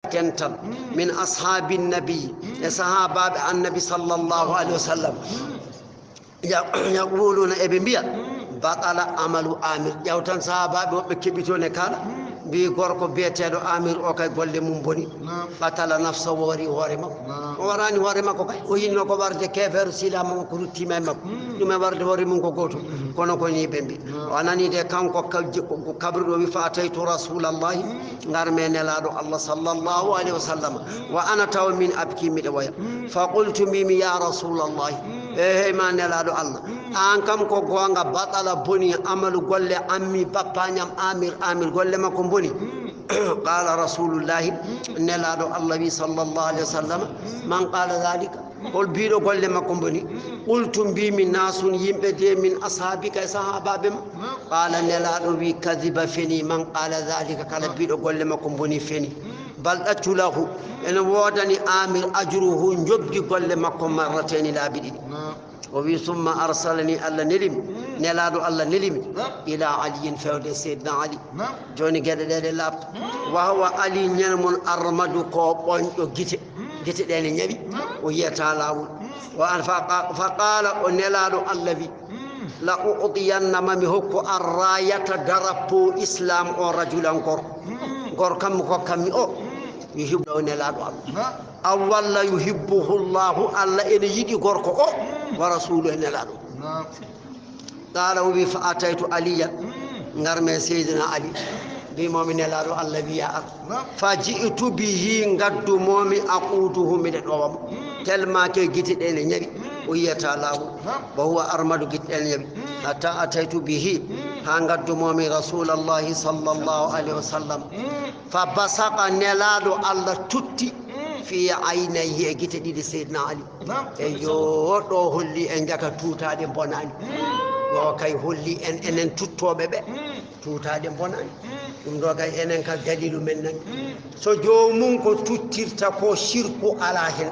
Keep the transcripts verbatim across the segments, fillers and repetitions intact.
dental min ashaabin nabi, e sahaabaaɓe annabi sallallahu alayhi wa sallam. Ya-, yaquluna, eɓe mbiya, batala amalu Amir. Ƴeew tan sahaabaaɓe woɓɓe keɓito ne kala, mbi gorko biyeteeɗo Amir o kay golle mum boni. Naam. Qatala nafsa, o wari hoore makko. Naam. O warani hoore makko kay. O yinno ko warde keefeero silaama makko ruttima e makko. Ɗum e warde hoore mum ko gootum. Kono ko ni ɓe mbi. Naam. O nani de kanko ka-, ko kabriɗo wi, fa ataytu rasulallahi, ngarmi e Nelaaɗo Allah sallallahu alayhi wa sallam. Wa ana tawa min abki, miɗa woya. Fa qultu, mbimi, ya rasulallahi, e hey ma Nelaaɗo Allah, an kam ko goonga, batala boni amalu golle ammi bappañam Amir, Amir golle makko boni. Qala rasulullahi, Nelaaɗo Allah wi sallallahu alayhi wa sallam, man qala dhalika? Hol biiɗo golle makko boni? Qultu, mbimi, nasun, yimɓe de min ashabika, e sahaabaaɓe ma. Qala, Nelaaɗo wi, kadiba, feni, man qala dhalika, kala biiɗo golle makko boni feni. Bal ɗaccu lahu, ene woodani Amir ajruhu, njoɓdi golle makko marratayni, laabi ɗiɗi. O wi, summa arsalani, Allah nelimi, Nelaaɗo Allah nelimi, ila Aliyin, fewde Seydina Ali. Jooni geɗe ɗe ɗe laaɓta. Wa huwa Ali, ñande mon, armadu, ko ɓoñɗo gite. Gite ɗe ne ñawi, o yiyata laawol. Wa an fa qa-, fa qala, o Nelaaɗo Allah wi, la u'tiyanna, ma mi hokku, arrayata, drapeau Islam o, rajulan, gorko. Gorko kam mi kokkanmi o, yuhibbu, o Nelaaɗo Allah. Aw walla yuhibbuhu Allahu, Allah ene yiɗi gorko o, wa rasuluhu, e Nelaaɗo. Qala, o wi, fa ataytu Aliyan, ngarmi e Seydina Ali, mbimomi Nelaaɗo Allah wiya ar. Fa ji'tu bihi, ngaddumomi, aquduhu, miɗa ɗowa mo. Tellement que gite ɗe ne ñawi, o yiyata laawol. Wa huwa armadu, gite ɗe ne ñawi. Hatta ataytu bihi, ha ngaddumomi rasulallahi sallallahu alayhi wa sallam. Fa basaqa, Nelaaɗo Allah tutti, fi aynayhi, e gite ɗiɗi Seydina Ali. Eyyo, ɗo holli en jaka tuutaaɗe bonaani. Ɗo kay holli en, enen tuttooɓe ɓe, tuutaaɗe bonaani. Ɗum ɗo kay enen ka dalilu men nani. So joomum ko tuttirta ko, shirku alaa hen.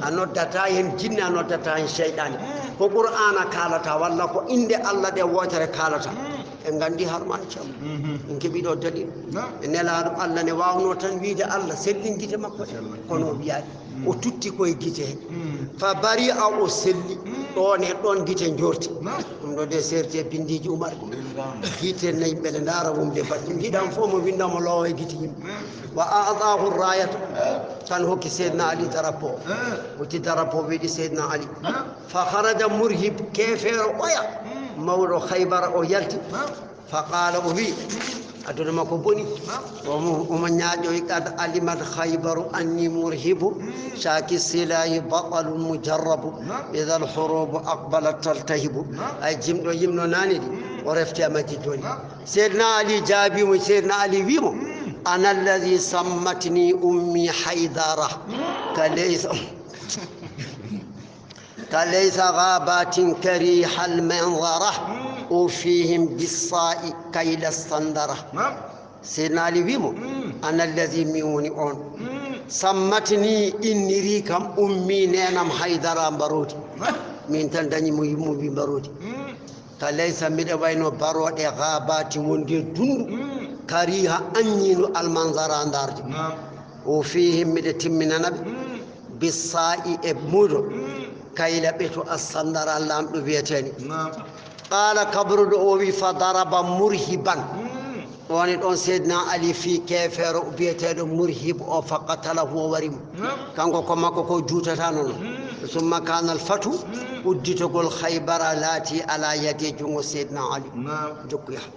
A noddata hen jinne, a noddata hen seyɗaane. Ko Qur'aana kaalata, walla ko innde Allah ɗe wootere kaalata. En nganndi harmaani cam. En keɓi ɗo dalil. E Nelaaɗo Allah ne waawno tan wiide Allah sellin gite makko ɗe. Kono o wiyaani. O tutti koye gite he. Fa bari a, o selli. Ɗoon e ɗoon gite njoorti. Ɗum ɗo de seerti e binndiiji Umar. Gite nayi mbeɗe ndaara wumde batte. Njiɗam fof mo winndamo loowa e gite yimɓe. Wa a'taahu rayata. Tan hokki Seydina Ali drapeau. Hokki drapeau weɗi Seydina Ali. Fa kharaja Murhib, keefeero oya. Mawɗo Khaybara o yalti. Fa qala, o wi, aduna makko boni. Omo, omo ñaaƴoy, qad alimat Khaybaru anni Murhibu, shaki silahi batalun mujarrabu, idha al-hurubu aqbalat taltahibu. Ay jimɗo yimno naane ɗi, o refti e majji jooni. Seydina Ali jaabi mo, Seydina Ali wi mo, ana alladhi sammatni ummi Haydara. Ka leysa. Ka leysa ghabatin karihal manzara, ufihim bissa'i kayla sandara. Seydina Ali wi mo, ana allazi, min woni on. Sammatni, inniri kam, ummi, neenam Haydara Mbaroodi. Min tan dañi mo yummubi Mbaroodi. Ka leysa, miɗa wayno barooɗe ghaabati wonde dundu, kariha, anñiindu, almanzara, ndaarde. O fihim, miɗa timminana ɓe, bissa'i, e muudo, kayla ɓeto, assandara, laamɗo wiyeteeni. Qala kabruɗo o wi, fa daraba murhiban. Woni ɗon Seydina Ali fii keefeero biyeteeɗo Murhib o, fa qatalahu, o wari mo. Kanko ko makko ko juutata noon. Summa kana al fatu, udditogol Khaybara laati ala yadi, junngo Seydina Ali. Jokku yaha.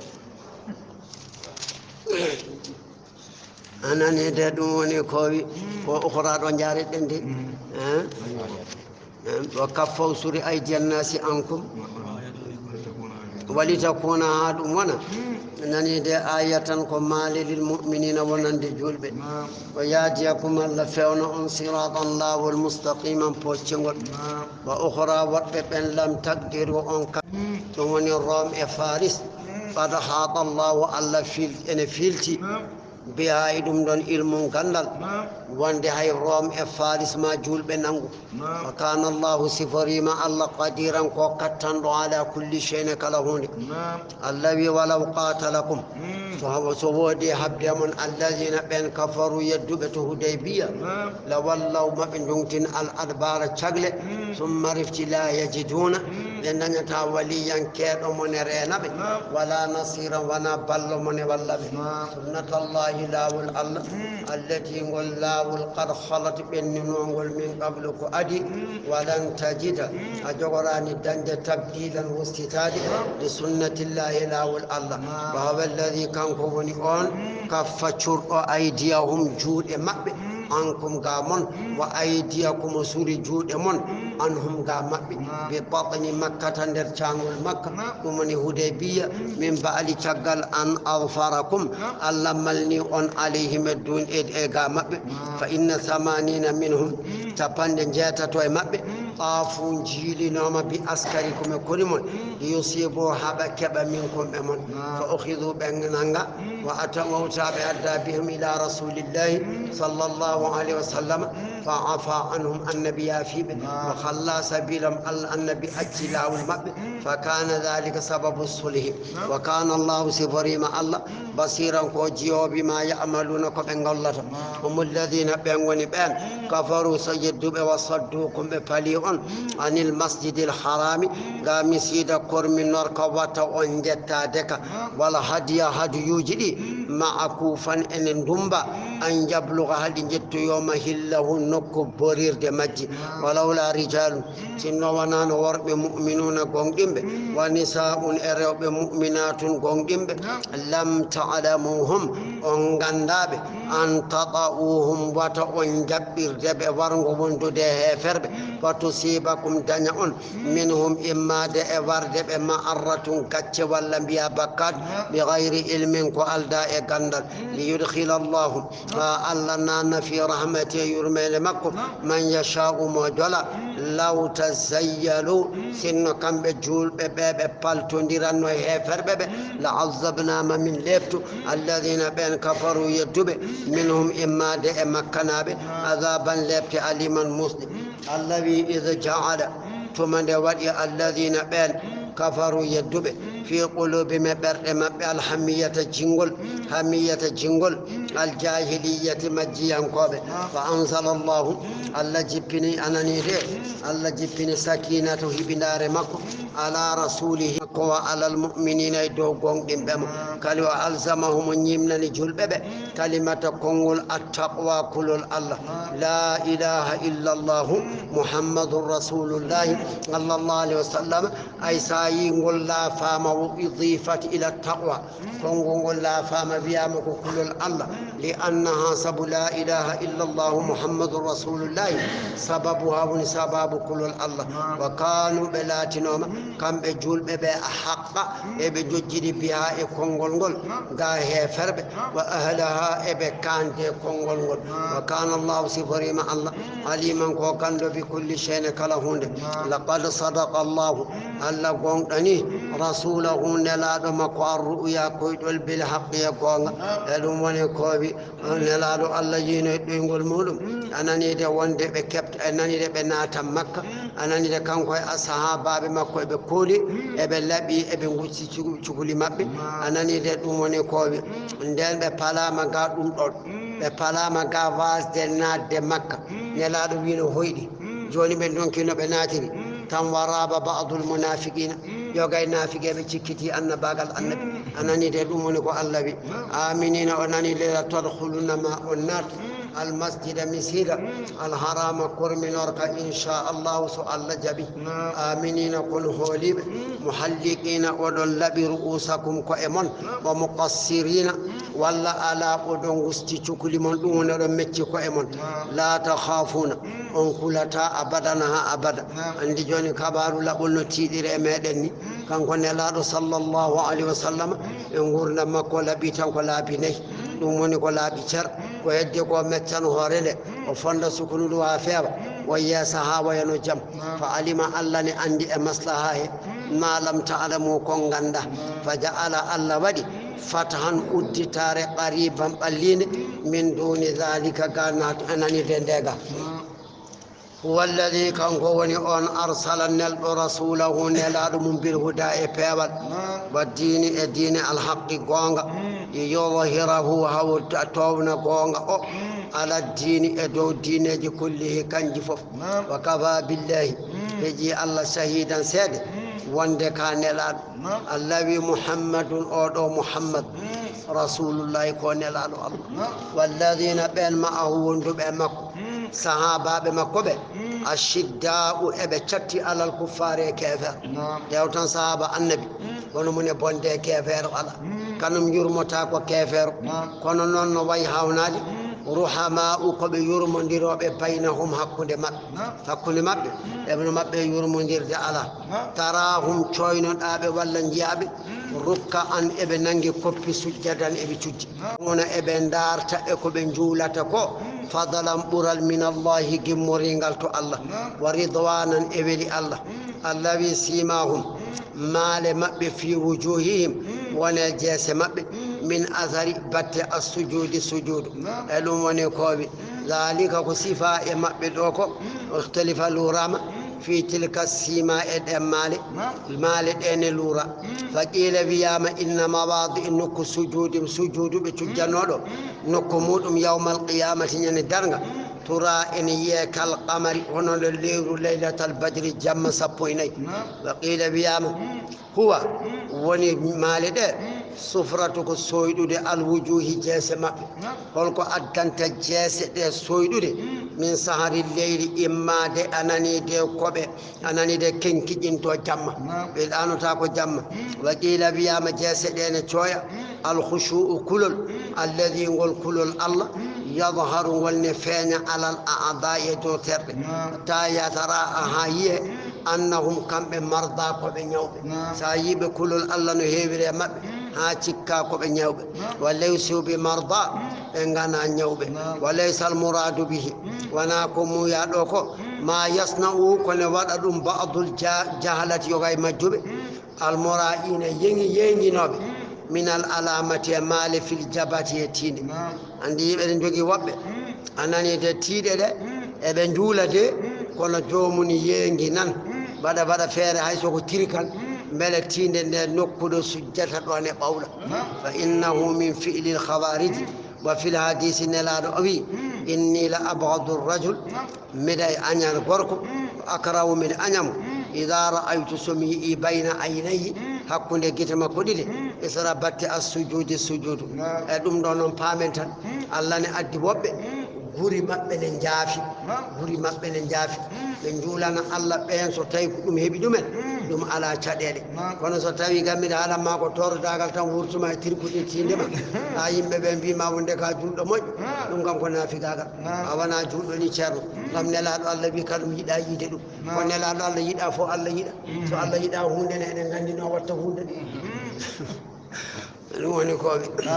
A nani de, ɗum woni ko wi, ko ukhra ɗo njareɗen de. Eh? Wa kaffaw, suri, aydiyan nasi ankum. Walitakuna, haa ɗum wona. Nani de, ayatan, ko maale, lil mu'minina, wonande julɓe. Wa yahdiyakum, Allah fewna on, siratan, laawol, mustaqiman, poccingol. Wa ukhra, woɗɓe ɓen, lam taqdiru, on ka. Ɗum woni Rom e Faris. Qad ahata Allahu, Allah fil-, ene filti. Biha e ɗum ɗon ilmu ganndal, wonde hay Rom e Faris ma juulɓe nanngu. Wa kana Allahu, siforiima Allah, qadiran ko kattanɗo, ala kulli shay'in, kala huunde. Allah wi, walaw qatalakum, so, so woodi haɓde mon, alladhina, ɓen, kafaru, yedduɓe to Hudaybiya, la wallaw, maɓe nduntin, al adbara, cagle, summa rifti la yajiduna, ɓe dañata waliyan keeɗo mon e reena ɓe, wala nasiran, wona ballo mon e walla ɓe. Sunnatallahi, laawol Allah, allati, ngol laawol, qad khalat, ɓenninoongol, min qablu, ko adi, walan tajida, a jogoraani dañde, tabdilan, wustitaade, li sunnatillahi, laawol Allah. Wa huwa alladhi, kanko woni on, kaffa, curɗo, aydiyahum, juuɗe maɓɓe, ankum, ga mon, wa aydiyakum, o suri juuɗe mon, anhum, ga maɓɓe, bi batni Makkata, nder caangol Makka, ɗum woni Hudaybiya, min ba'di, caggal, an azfarakum, Allah malni on, alayhim, e duun, e, e ga maɓɓe, fa inna thamanina minhum, capanɗe njeetato e maɓɓe, taafu, njiilinooma, bi askarikum, e koni mon, li yusibu, haɓa keɓa, minkum, ɓe mon, fa ukhidu, ɓe nanga, wa ata, wawta, ɓe adda, bihim, ila rasulillahi, sallallahu alayhi wa sallam, fa afa anhum, annabi yaafi ɓe, wa khalla sabilahum, Allah, annabi acci laawol maɓɓe, fa kana dhalika sababu sulhi, wa kana Allahu, siforiima Allah, basiran ko jiyoowo, bima ya'maluna, ko ɓe ngollata. Humul ladhina, ɓen woni ɓen, kafaru, so yedduɓe, wa saddukum, ɓe pali on, anil masjidil harami, ga misiida korminor ka, wata on jettaade ka, wal hadiya, hadiyuuji ɗi, ma'kufan, ene ndumba, an yabluga, haa ɗi njettoyoo mahillahu, nokku borirde majji. Walawla rijalun, sinno wonaano worɓe, mu'minuna, gonɗinɓe, wa nisaa'un, e rewɓe, mu'minatun, gonɗinɓe, lam ta'lamuhum, on nganndaa ɓe, an tata'uhum, wata on jaɓɓirde ɓe warngo wondude e heeferɓe, fa tusibakum, daña on, minhum, immaade e warde ɓe, ma'arratun, gacce walla mbiya bakkaat, bi gayri ilmin, ko aldaa e ganndal, li yudkhila Allahu, haa Allah naatna, fi rahmati, e yurmeende makko, man yashaa'u, mo jola. Law tazayyalu, sinno kamɓe juulɓe ɓe, ɓe paltondiranno e heeferɓe ɓe, la azzabna, ma min leeftu, alladhina, ɓen, kafaru, yedduɓe, minhum, immaade e makkanaaɓe, azaban, leefte, aliman, musɗe. Allah wi, idh ja'ala, tuma nde waɗi, alladhina, ɓen, kafaru, yedduɓe, fi qulubihim, e ɓerɗe maɓɓe, alhamiyata, jingol, hamiyata, jingol, aljahiliyati, majjiyankooɓe. Fa anzala Allahu, Allah jippini, anani de, Allah jippini sakinatahu, hiɓindaare makko, ala rasulihi, ko wa alal mu'minina, e dow gonɗinɓe mo. Kadi wa alzamahum, o ñiimnani julɓe ɓe, kalimata, konngol, attaqwa, kulol Allah. La ilaha illa Allahu, Muhammadun Rasulullahi, sallallahu alayhi wa sallam. Ay, so a yii ngol laafaama, wa udifat ila taqwa, konngol ngol laafaama, wiyaama ko kulol Allah, li annaha, sabu la ilaha illa Allahu Muhammadun Rasulullahi, sababuha, woni sababu kulol Allah. Wa kanu, ɓe laatinooma, kamɓe julɓe ɓe, a haqqa, eɓe jojjiri, biha, e konngol ngol, ga heeferɓe, wa ahlaha, eɓe kaande konngol ngol. Wa kana Allahu, siforiima Allah, aliman, ko ganndo, bi kulli shay'in, kala huunde. Laqad sadaqa Allahu, Allah gonɗani, rasulahu, nelaaɗo makko, ar-ru'ya, koyɗol, bil haqqi, e goonga. E ɗum woni ko wi, nelaaɗo, Allah yiino e ɗoyngol muɗum. A nanii de wonde ɓe keɓta, a nanii de ɓe naata Makka, a nanii de kanko e sahaabaaɓe makko eɓe kooli, eɓe laaɓi, eɓe ngucci cu-, cukuli maɓɓe. A nanii de ɗum woni ko wi. Nden ɓe palaama ga ɗum ɗon. Ɓe palaama ga waasde naatde Makka. Nelaaɗo wiino hoyɗi. Jooni ɓe ndonki no ɓe naatiri. Tan wa raba ba'dul munafiqina. Yogay naafiqeeɓe cikkiti annabaagal Annabi. A nanii de ɗum woni ko Allah wi. Aminina, o nanii de la tadkhulunna ma on naat. Al masjida misiida. Al harama korminorka insha Allahu so Allah jaɓi. Aminina kon hooliiɓe. Muhalliqina oɗon laaɓi ru'usakum ko'e mon. Wa muqassirina. Walla alaa oɗon ngusti cukuli mon ɗum woni oɗon mecci ko'e mon. La takhafuna. On kulataa abadan haa abada. Anndi jooni kabaaru laɓol no tiiɗiri e meɗen ni. Kanko Nelaaɗo sallallahu alayhi wa sallam, e nguurndam makko laaɓi tan ko laabi nayi. Ɗum woni ko laaɓi cer. Ko heddi ko meccan hoore nde. O fonda sukunu ndu haa feewa. O yeesa haa wayano jam. Fa alima, Allah ne anndi e maslaha he. Ma lam ta'lamu, ko nganndaa. Fa ja'ala, Allah waɗi. Fathan udditaare qariban ɓalliinde, min duni dhalika ga na anani de ndega. Huwa alladhi kanko woni on arsala nelɗo rasulahu nelaaɗo mum bil huda e peewal, wa dini e diine alhaqqi goonga, li yudhhirahu haw towna goonga o, ala dini e dow diineeji kullihi kanji fof. Wa kafa billahi, heji Allah shahidan seede wonde ka nelaaɗo. Allah wi Muhammadun, oɗo Muhammad, rasulullahi ko nelaaɗo Allah. Walladhina ɓen ma'ahu wonduɓe e makko, sahaabaaɓe makko ɓe, ashidda'u eɓe catti alal kuffaare e keefeero. Ƴeew tan sahaaba annabi, kono mum e bonde e keefeero ala. Kanum yurmota ko keefeero. Kono noon no wayi hawnaade, ruhama'u ko ɓe yurmondirooɓe baynahum hakkunde maɓɓe. Hakkunde maɓɓe, eɓe no maɓɓe yurmondirde ala. Tarahum coynoɗaaɓe walla njiyaaɓe, rukka an eɓe nangi koppi sujjadan eɓe cujji. Una eɓe ndaarta e ko ɓe njuulata ko, fadalan ɓural min Allahi gimmoringal to Allah, wa ridwanan e weli Allah. Allah wi simahum, maale maɓɓe fi wujuhihim, wone jeese maɓɓe, min athari batte as sujudi sujudu. E ɗum woni ko wi, dhalika ko sifa e maɓɓe ɗo ko, ikhtalifa lurama, fi tilka sima e ɗen maale, maale ɗe ne luura. Fa qila wiyama inna mawadi nokku sujudi, sujudu ɓe cujjanoɗo, nokku muɗum yawmal qiyamati ñande darga, tura ene yiye kal qamari, hono no lewru laylatal badri jamma sappo e nayi. Wa qila wiyama, huwa woni maale ɗe, sufratu ko soyɗude alwujuhi jeese maɓɓe. Holko addanta jeese ɗe soyɗude? Min sahari leyli, imma de anani de koɓe, anani de kenkiƴinto jamma. Ɓe ɗanota ko jamma. Wa qila wiyama jeese ɗe ne coya. Alkhushu'u kulol, alladhi ngol kulol Allah, yadhharu ngol ne feeña alal a'dha'i e dow terɗe. Ta yatara aha yiye, annahum kamɓe marda ko ɓe ñawɓe. Sa yiɓe kulol Allah no heewiri e maɓɓe, ha cikka ko ɓe ñawɓe. Wa laysu bi marda, ɓe ngana ñawɓe. Wa laysa al muradu bihi, wana ko muya ɗo ko, ma yasna'u ko ne waɗa ɗum ba'dul ja-, jahalati yoga e majjuɓe. Almora'ina yeŋi yeŋinooɓe, minal alamati e maale fil jabati e tiinde. Anndi yimɓe ne njogii woɓɓe, a nanii de tiiɗe ɗe, eɓe njuula de, kono joomum yeŋi nan, mbaɗa, mbaɗa feere hay so ko tirkal, mbele tiinde nde nokku ɗo sujjata ɗoon e ɓawla. Fa innahu min fi'lil khawariji. Wa fil hadisi, Nelaaɗo o wi, inni la abghadu rajul, miɗa e añan gorko, wa akrahu, miɗa aña mo, ida ra'aytu, so mi yi'i, bayna aynayhi, hakkunde gite makko ɗiɗi, isra batte as sujudi sujudu. E ɗum ɗo noon paamen tan, Allah ne addi woɓɓe, guri maɓɓe ne njaafi, guri maɓɓe ne njaafi. Ɓe njuulana Allah ɓeen, so tawi ko ɗum heɓi ɗumen, ɗum alaa caɗeele. Kono so tawi gam miɗa haalan ma ko toorodaagal tan wurtuma e tirkude tiinde ma, haa yimɓe ɓe mbiima wonde ka juulɗo moƴƴo, ɗum kam ko naafigaagal. A wona juulɗo ni ceerno, gam Nelaaɗo Allah wi ka ɗum yiɗa yiide ɗum. Ko Nelaaɗo Allah yiɗa fof Allah yiɗa. So Allah yiɗa huunde ne, eɗen nganndi no watta huunde ne. Ɗum woni ko wi.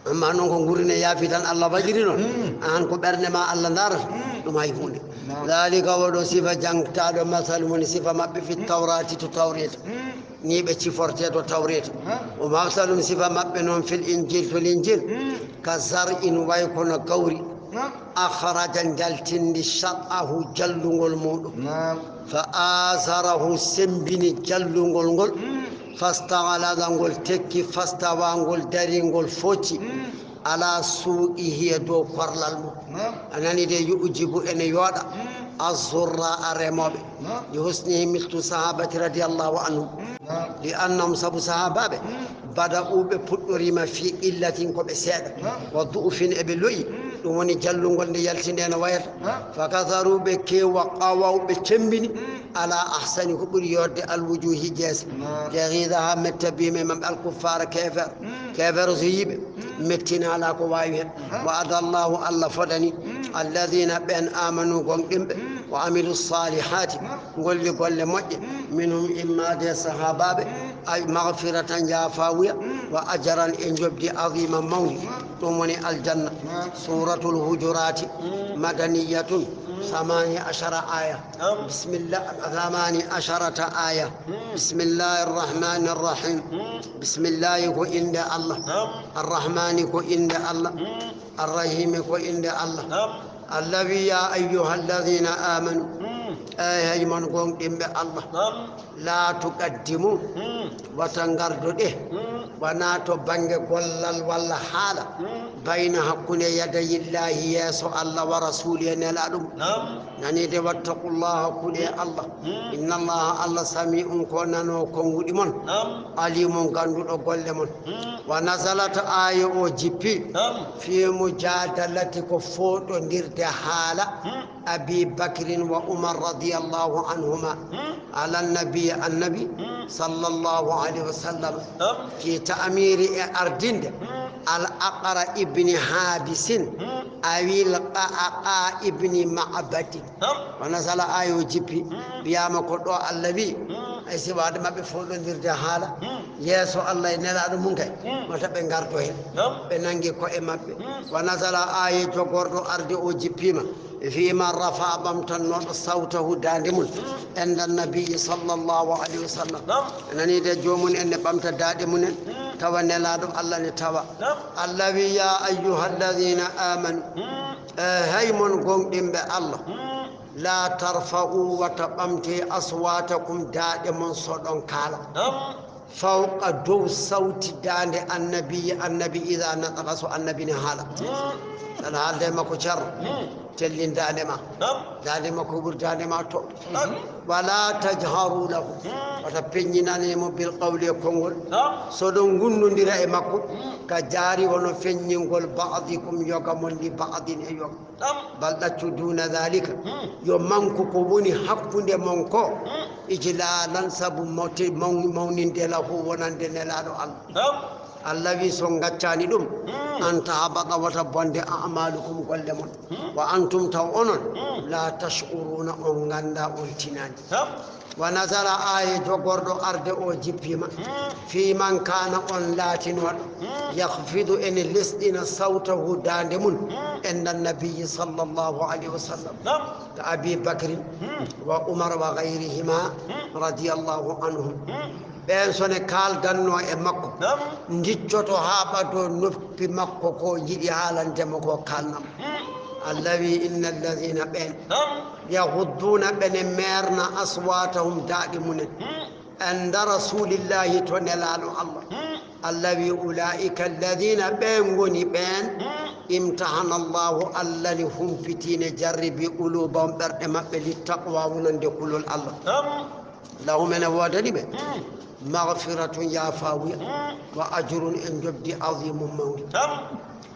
Amma noon ko guri ne yaafi tan Allah waɗiri noon. Aan ko ɓernde ma Allah ndaarata, ɗum hay huunde. Daalika, oɗo sifa jangtaaɗo, masalu mum, sifa maɓɓe fi tawrati, to tawreeta. Ni ɓe ciforte to tawreeta. O masalum, sifa maɓɓe noon, fil injil, to linjil. Ka zar'in, way kono gawri. Akhraja, njaltindi, shat'ahu, jallungol muuɗum. Fa azarahu, sembini jallungol ngol. Fastaghlaza, ngol tekki, fastawa, ngol dari, ngol focci. Ala suuqihi, e dow korlal mum. A nani de, yu'jibu, ene yooɗa. Azzurra'a, remooɓe. Li husnihi, miltu sahabati radiyallahu anhum. Li annahum, sabu sahabaɓe, bada'u, ɓe puɗɗorima fi qillatin, ko ɓe seeɗa. Wa du'ufin, eɓe lo'i. Ɗum woni jallungol nde yaltinde no wayata. Fa katharu, ɓe keewa, qawaw, ɓe cembini. Ala ahsani, ko ɓuri yodde, alwujuhi, jeese. Yaghiza, ha metta bima e maɓɓe, alkuffara, keefer. Keefer so yiɓe, mettina ala ko wawi hen. Wa adallahu, Allah fodani, alladhina, ɓen, amanu, gonɗinɓe, wa amilu salihati, golli golle moƴƴe, minhum, immade sahabaɓe, ay maghfiratan, yaafawuya, wa ajran, e njoɓdi, aziman, mawni. ɗum woni aljanna. Suuratul Hujuraati, madaniyatun, samaani ashara aaya. Bismillah, samaani asharata aaya. Bismillahir Rahmaanir Rahiim. Bismillahi ko innde Allah. Arrahmaani ko innde Allah. Arrahiimi ko innde Allah. Allawi, yaa ayyuhal laziina aamanu, eey, hay mon gomɗinɓe Allah. Laa tuqaddimu, wata ngardoɗe, wonaa to bannge gollal walla haala, bayna, hakkunde, yadayillaahi, yeeso Allah, wa rasuuli, e nelaaɗo mum. Nani de, wattaqullaaha, kulee Allah. Innallaha, Allah, samii'un, ko nanoowo konnguɗi mon, aliimun, gannduɗo golle mon. Wa nazalat, aaya o jippi, fii mujaadalati, ko fooɗondirde haala, Abii Bakrin wa Umar radiyallaahu anhumaa, alan nabi, annabi, sallallaahu alayhi wa sallam, fii ta'miiri, e ardinde, al Aqra ibni Haabisin, awil Qa'qaa ibni Ma'badin. Wa nazala, aaya o jippi, wiyaama ko ɗo Allah wi, e sifaade maɓɓe fooɗondirde haala, yeeso Allah e nelaaɗo mum kay, wata ɓe ngardo heen. Ɓe nanngi ko'e maɓɓe. Wa nazala, aaya jogorɗo arde o jippiima, fii man rafa'a, ɓamtannooɗo, sawtahu, daande mum, inda nabi sallallaahu alayhi wa sallam. Nani de, joomum en ne ɓamta daaɗe mum en, tawa nelaaɗo Allah ne tawa. Allawi, yaa ayyuhal laziina aamanu, e hay mon gomɗinɓe Allah, laa tarfa'u, wata ɓamte, aswaatakum, daaɗe mon, so ɗon kaala, fawqa, dow, sawti, daande, annabi, annabi, idaa nataqa, so annabi ne haala. Aɗa haalda e makko, ceerno, tellin daande ma. Daande makko ɓuri daande ma to. Wa laa tajharu lahu, wata peññinane mo, bil qawli, e konngol. So ɗon ngunnondira e makko, ka jaari, wano feññingol, ba'dikum, yoga mon, li ba'din, e yoga. Bal, ɗaccu, duuna daalika, yo manku ko woni hakkunde mon ko, ijlaalan, sabu mawte-, maw-, mawninde, lahu, wonande nelaaɗo Allah. Allah wi, so on ngaccaani ɗum, an tahbata, wata bonde, a'maalukum, golle mon, wa antum, taw onon, laa tash'uruuna, on nganndaa, on tinaani. Wa nazala, aaya jogorɗo arde o jippiima, fii man kaana, on laatinooɗo, yakhfidu, ene lesɗina, sawtahu, daande mum, inda nabiyyi sallallaahu alayhi wa sallam, ka Abii Bakrin wa Umar wa gayrihimaa radiyallaahu anhum. Ɓeen so ne kaaldanno e makko, ndiccoto haa ɓadoo noppi makko, ko yiɗi haalande mo ko, kaalna mo. Allah wi, inna allaziina, ɓeen, yaghudduuna, ɓene meerna, aswaatahum, daaɗe mum en, inda rasuulillaahi, to nelaaɗo Allah. Allah wi, ulaa'ika allaziina, ɓeen ngoni ɓeen, imtahana Allaahu, Allah ne humpiti, ne jarribi, quluubahum, ɓerɗe maɓɓe, littaqwa, wonande kulol Allah. Lahum, ene woodani ɓe, maghfiratun, yaafawuya, wa ajrun, e njoɓdi, azimun, mawndi.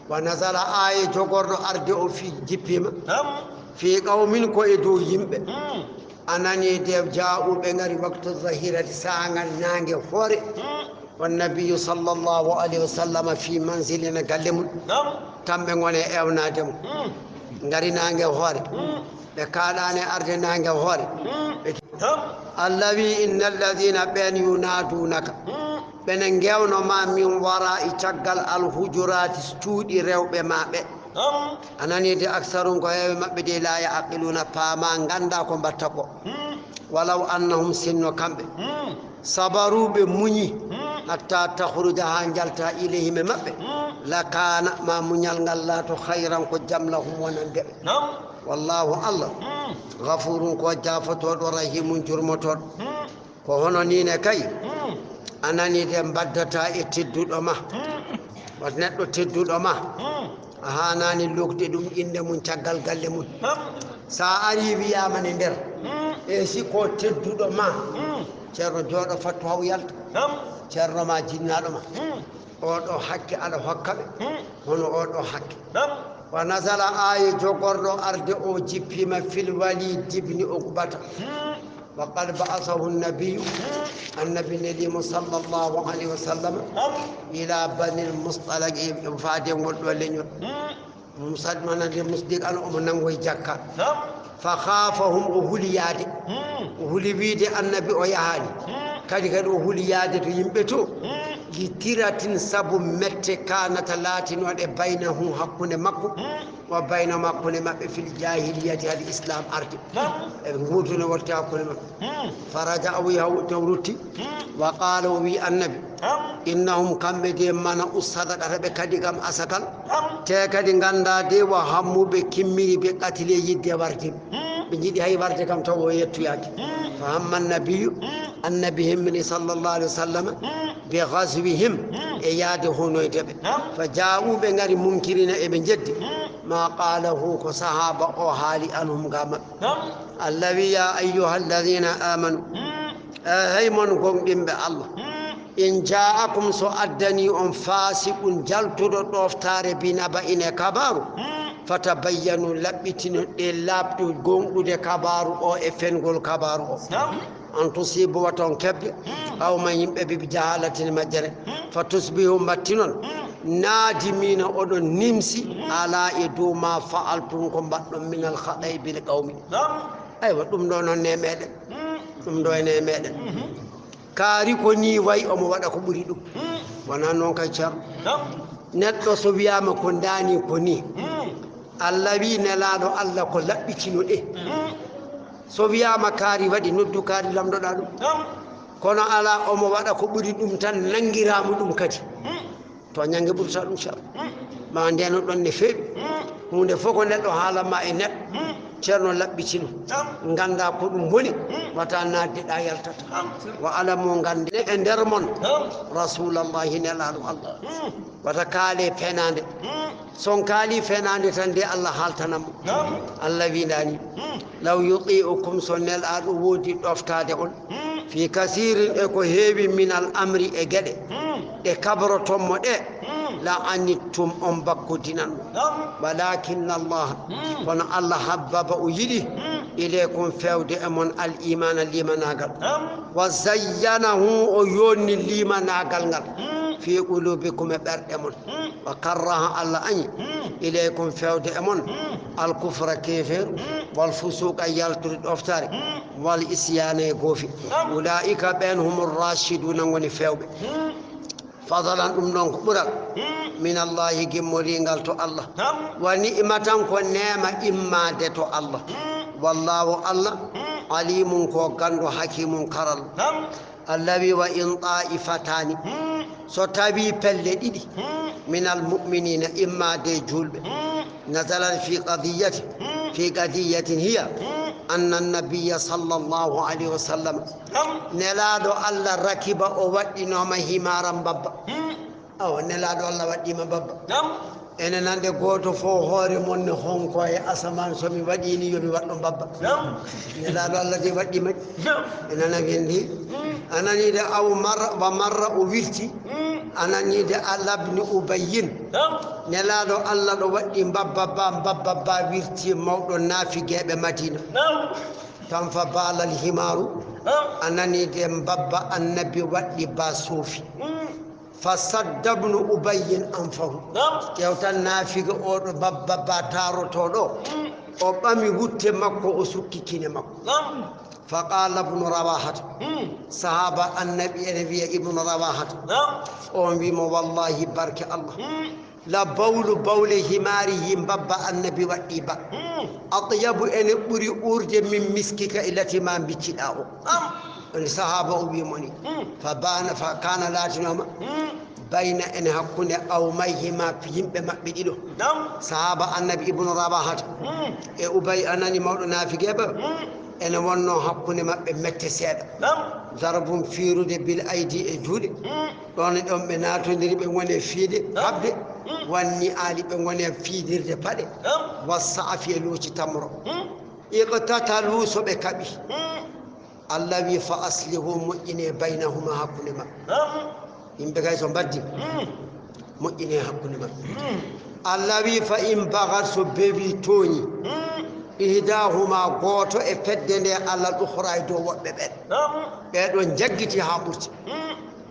Wa nazala, aaya jogorɗo arde o fii, jippiima, fii qawmin, ko e dow yimɓe, a nani de, jaa'u, ɓe ngari, waqta zahirati, saanga naange hoore, wa nabiyyu sallallaahu alayhi wa sallam fii manzilihi, galle mum, kamɓe ngoni e ewnaade mo. Ngari naange hoore. Ɓe kaalaani arde naange hoore. Ɓe, Allah wi, inna allaziina, ɓeen, yunaaduunaka, ɓene ngewno ma, min waraa'i, caggal, al hujuraati, cuuɗi rewɓe ma ɓe. A nani de, aksaruhum, ko heewɓe maɓɓe de, laa ya'qiluuna, paama, ngannda ko mbatta ko. Walaw annahum, sinno kamɓe, sabaru, ɓe muñi, hatta takhruja, haa njalta, ilayhim, e maɓɓe, lakaana, ma muñal ngal laato, khayran, ko jam, lahum, wonande ɓe. Wallaahu, Allah, ghafuurun, ko jaafotooɗo, rahiimun, jurmotooɗo. Ko hono nii ne kay, a nani de, mbaddata e tedduɗo ma. Wata neɗɗo tedduɗo ma, a haanaani lokde ɗum innde mum caggal galle mum. So a arii, wiyaama ne nder, e si ko tedduɗo ma, ceerno, jooɗo, fattu haw yalta. Ceerno ma, jinnaaɗo ma, oɗo hakke aɗa hokka ɓe, hono oɗo hakke. Wa nazala, aaya jogorɗo arde o jippiima, fil Waliid ibni Uqbata. Wa qad ba'athahu nabiyyu, annabi neli mo, sallallaahu alayhi wa sallam, ila Banil Mustalaq, e faade ngol ɗo leñol. Musad-, mana nde Musdiq an, omo nanngoyi jakka. Fa khaafahum, o huli yaade. O huli wiide annabi o yahaani. Kadi, kadi o huli yaade to yimɓe to. Gitiratin sabu mette kanata laatinooɗe baynahum hakkunde makko, wa bayna makkunde maɓɓe fil jahiliyati hade islam arde. Eɓe nguutuno wotti hakkunde maɓɓe. Faraja o wi haw taw rutti. Wa qala o wi annabi. Innahum kamɓe de mana u sadaqata ɓe kadi kam asakal. Te kadi ganda de wa hammuɓe kimmiri ɓe qatile yidde warde. Ɓe jiɗi hay warde kam taw o yettoyaki. Fa hamma annabiyu, annabi himmini sallallahu alaihi wasallam. Bi ghazwihim, e yaade honoyde ɓe. Fa jaa'u ɓe ngari munkirina eɓe jeddi. Ma qalahu ko sahaba o haali anhum ga maɓɓe. Allah wi ya ayyuha alladhina amanu, e hay mon gomɗinɓe Allah. In ja'akum so addani on fasiqun jaltuɗo ɗoftare bi naba'in e kabaru. Fatabayyanu laɓɓitino ɗe laaɓɗo gonɗude kabaru o e fengol kabaru o. An tusibu wata on keɓde qawman yimɓe ɓe bi jahalatin majjere. Fa tusbihu mbattinon nadimina oɗon nimsi ala e dow ma fa'altum ko mbaɗɗon minal khaɗa'i bil qawmi. Aywa ɗum ɗo noon ne meɗen. Ɗum ɗo ene meɗen. Kaari ko ni wayi omo waɗa ko ɓuri ɗum. Wona noon kay ceerno. Neɗɗo so wiyama ko ndani ko ni. Allah wi nelaɗo Allah ko laɓɓitino ɗe. So wiyama kaari waɗi noddu kaari lamdoɗa ɗum. Kono ala omo waɗa ko ɓuri ɗum tan nangirama ɗum kadi. To ñange ɓurta ɗum ceerno. Ma ndeno ɗon ne feewi. Hunde fof ko neɗɗo haalama e neɗɗo. Ceerno laɓɓitino. Ganda ko ɗum woni. Wata nadde ɗa yaltata. Wa alamu gande e nder mon. Rasulallahi nelaɗo Allah. Wata kaale fenande. Son kaali fenande tan de Allah haltanamo. Allah windani. Law yuti'ukum so nelaɗo wodi ɗoftade on. Fi kasirin e ko heewi minal amri e geɗe. Ɗe kabroton mo ɗe. La anittum on bakkodinanmo. Walakin Allah. Kono Allah habbaba o yiɗi. Ilaykum fewde e mon al imana limanagal. Wa zayyanahu o yonni limanagal ngal. Fi qulubikum e ɓerɗe mon. Wa karraha Allah añi. Ilaykum fewde e mon. Al kufra keferu. Wal fusuqa yaltude ɗoftare. Wal isyana e goofi. Ulaika ɓen humur rashiduna ngoni fewɓe. Fadalan ɗum ɗon ko ɓural. Min Allahi gimmoringal to Allah. Wa ni'matan ko neema immade to Allah. Wallahu Allah. Alimun ko gando hakimun karal. Allah wi wa in ta'ifatani. So tawi pelle ɗiɗi. Minal mu'minina immade julɓe. Nazalat fi qadiyati. Fi qadiyatin hiya. Anna nabiyya sallallahu alayhi wa sallam. Nelaɗo Allah rakiba o waɗɗinoma himaran babba. Awa nelaɗo Allah waɗɗima babba. Ene nande goto fof hoore mon ne honko e asaman so mi waɗini yomi waɗɗo babba. Nelaɗo Allah de waɗɗima. Enana windi. Anani de aw marra wa marra o wirti. Anani de alabni ubayyin. Nelaɗo Allah ɗo waɗɗi babba ba babba ba wirti mawɗo nafigeɓe Madina. Tan fa balal himaru. Anani de babba annabi waɗɗi ba sofi. Fa sadda bnu ubayyin anfahu. Kewtan nafiga oɗo babba ba tarotoɗo. O ɓami wutte makko o sukki kine makko. Fa qala bnu rawahata. Sahaba annabi ene wiya ibnu rawahata. On wimo wallahi barke Allah. La bawlu bawle himarihi babba annabi waɗɗi ba. Atyabu ene ɓuri urde min miskika e lati ma bicciɗa o. On sahaba o wimo ni. Fa bana fa kana latinoma. Bayna ene hakkunde aw mayhima yimɓe maɓɓe ɗiɗo. Sahaba annabi ibnu rawahata. E ubay anani mawɗo nafigeɓe. Ene wonno hakkunde maɓɓe mette seeɗa. Darbum fiirude bil aydi e juuɗe. Ɗon e ɗon ɓe naatondiri ɓe ngone fiide habde. Wanni ali ɓe ngone fiidirde paɗe. Wassa afi e luuci tamro. Iqtatalu so ɓe kaɓi. Allah wi fa aslihu moƴƴine baynahuma hakkunde maɓɓe. Yimɓe kay so mbaddi moƴƴine hakkunde maɓɓe. Allah wi fa in bagat so bewi tooñi. Ihdahuma gooto e fedde nde alal ukhra e dow woɓɓe ɓen. Ɓeɗon jaggiti ha ɓurti.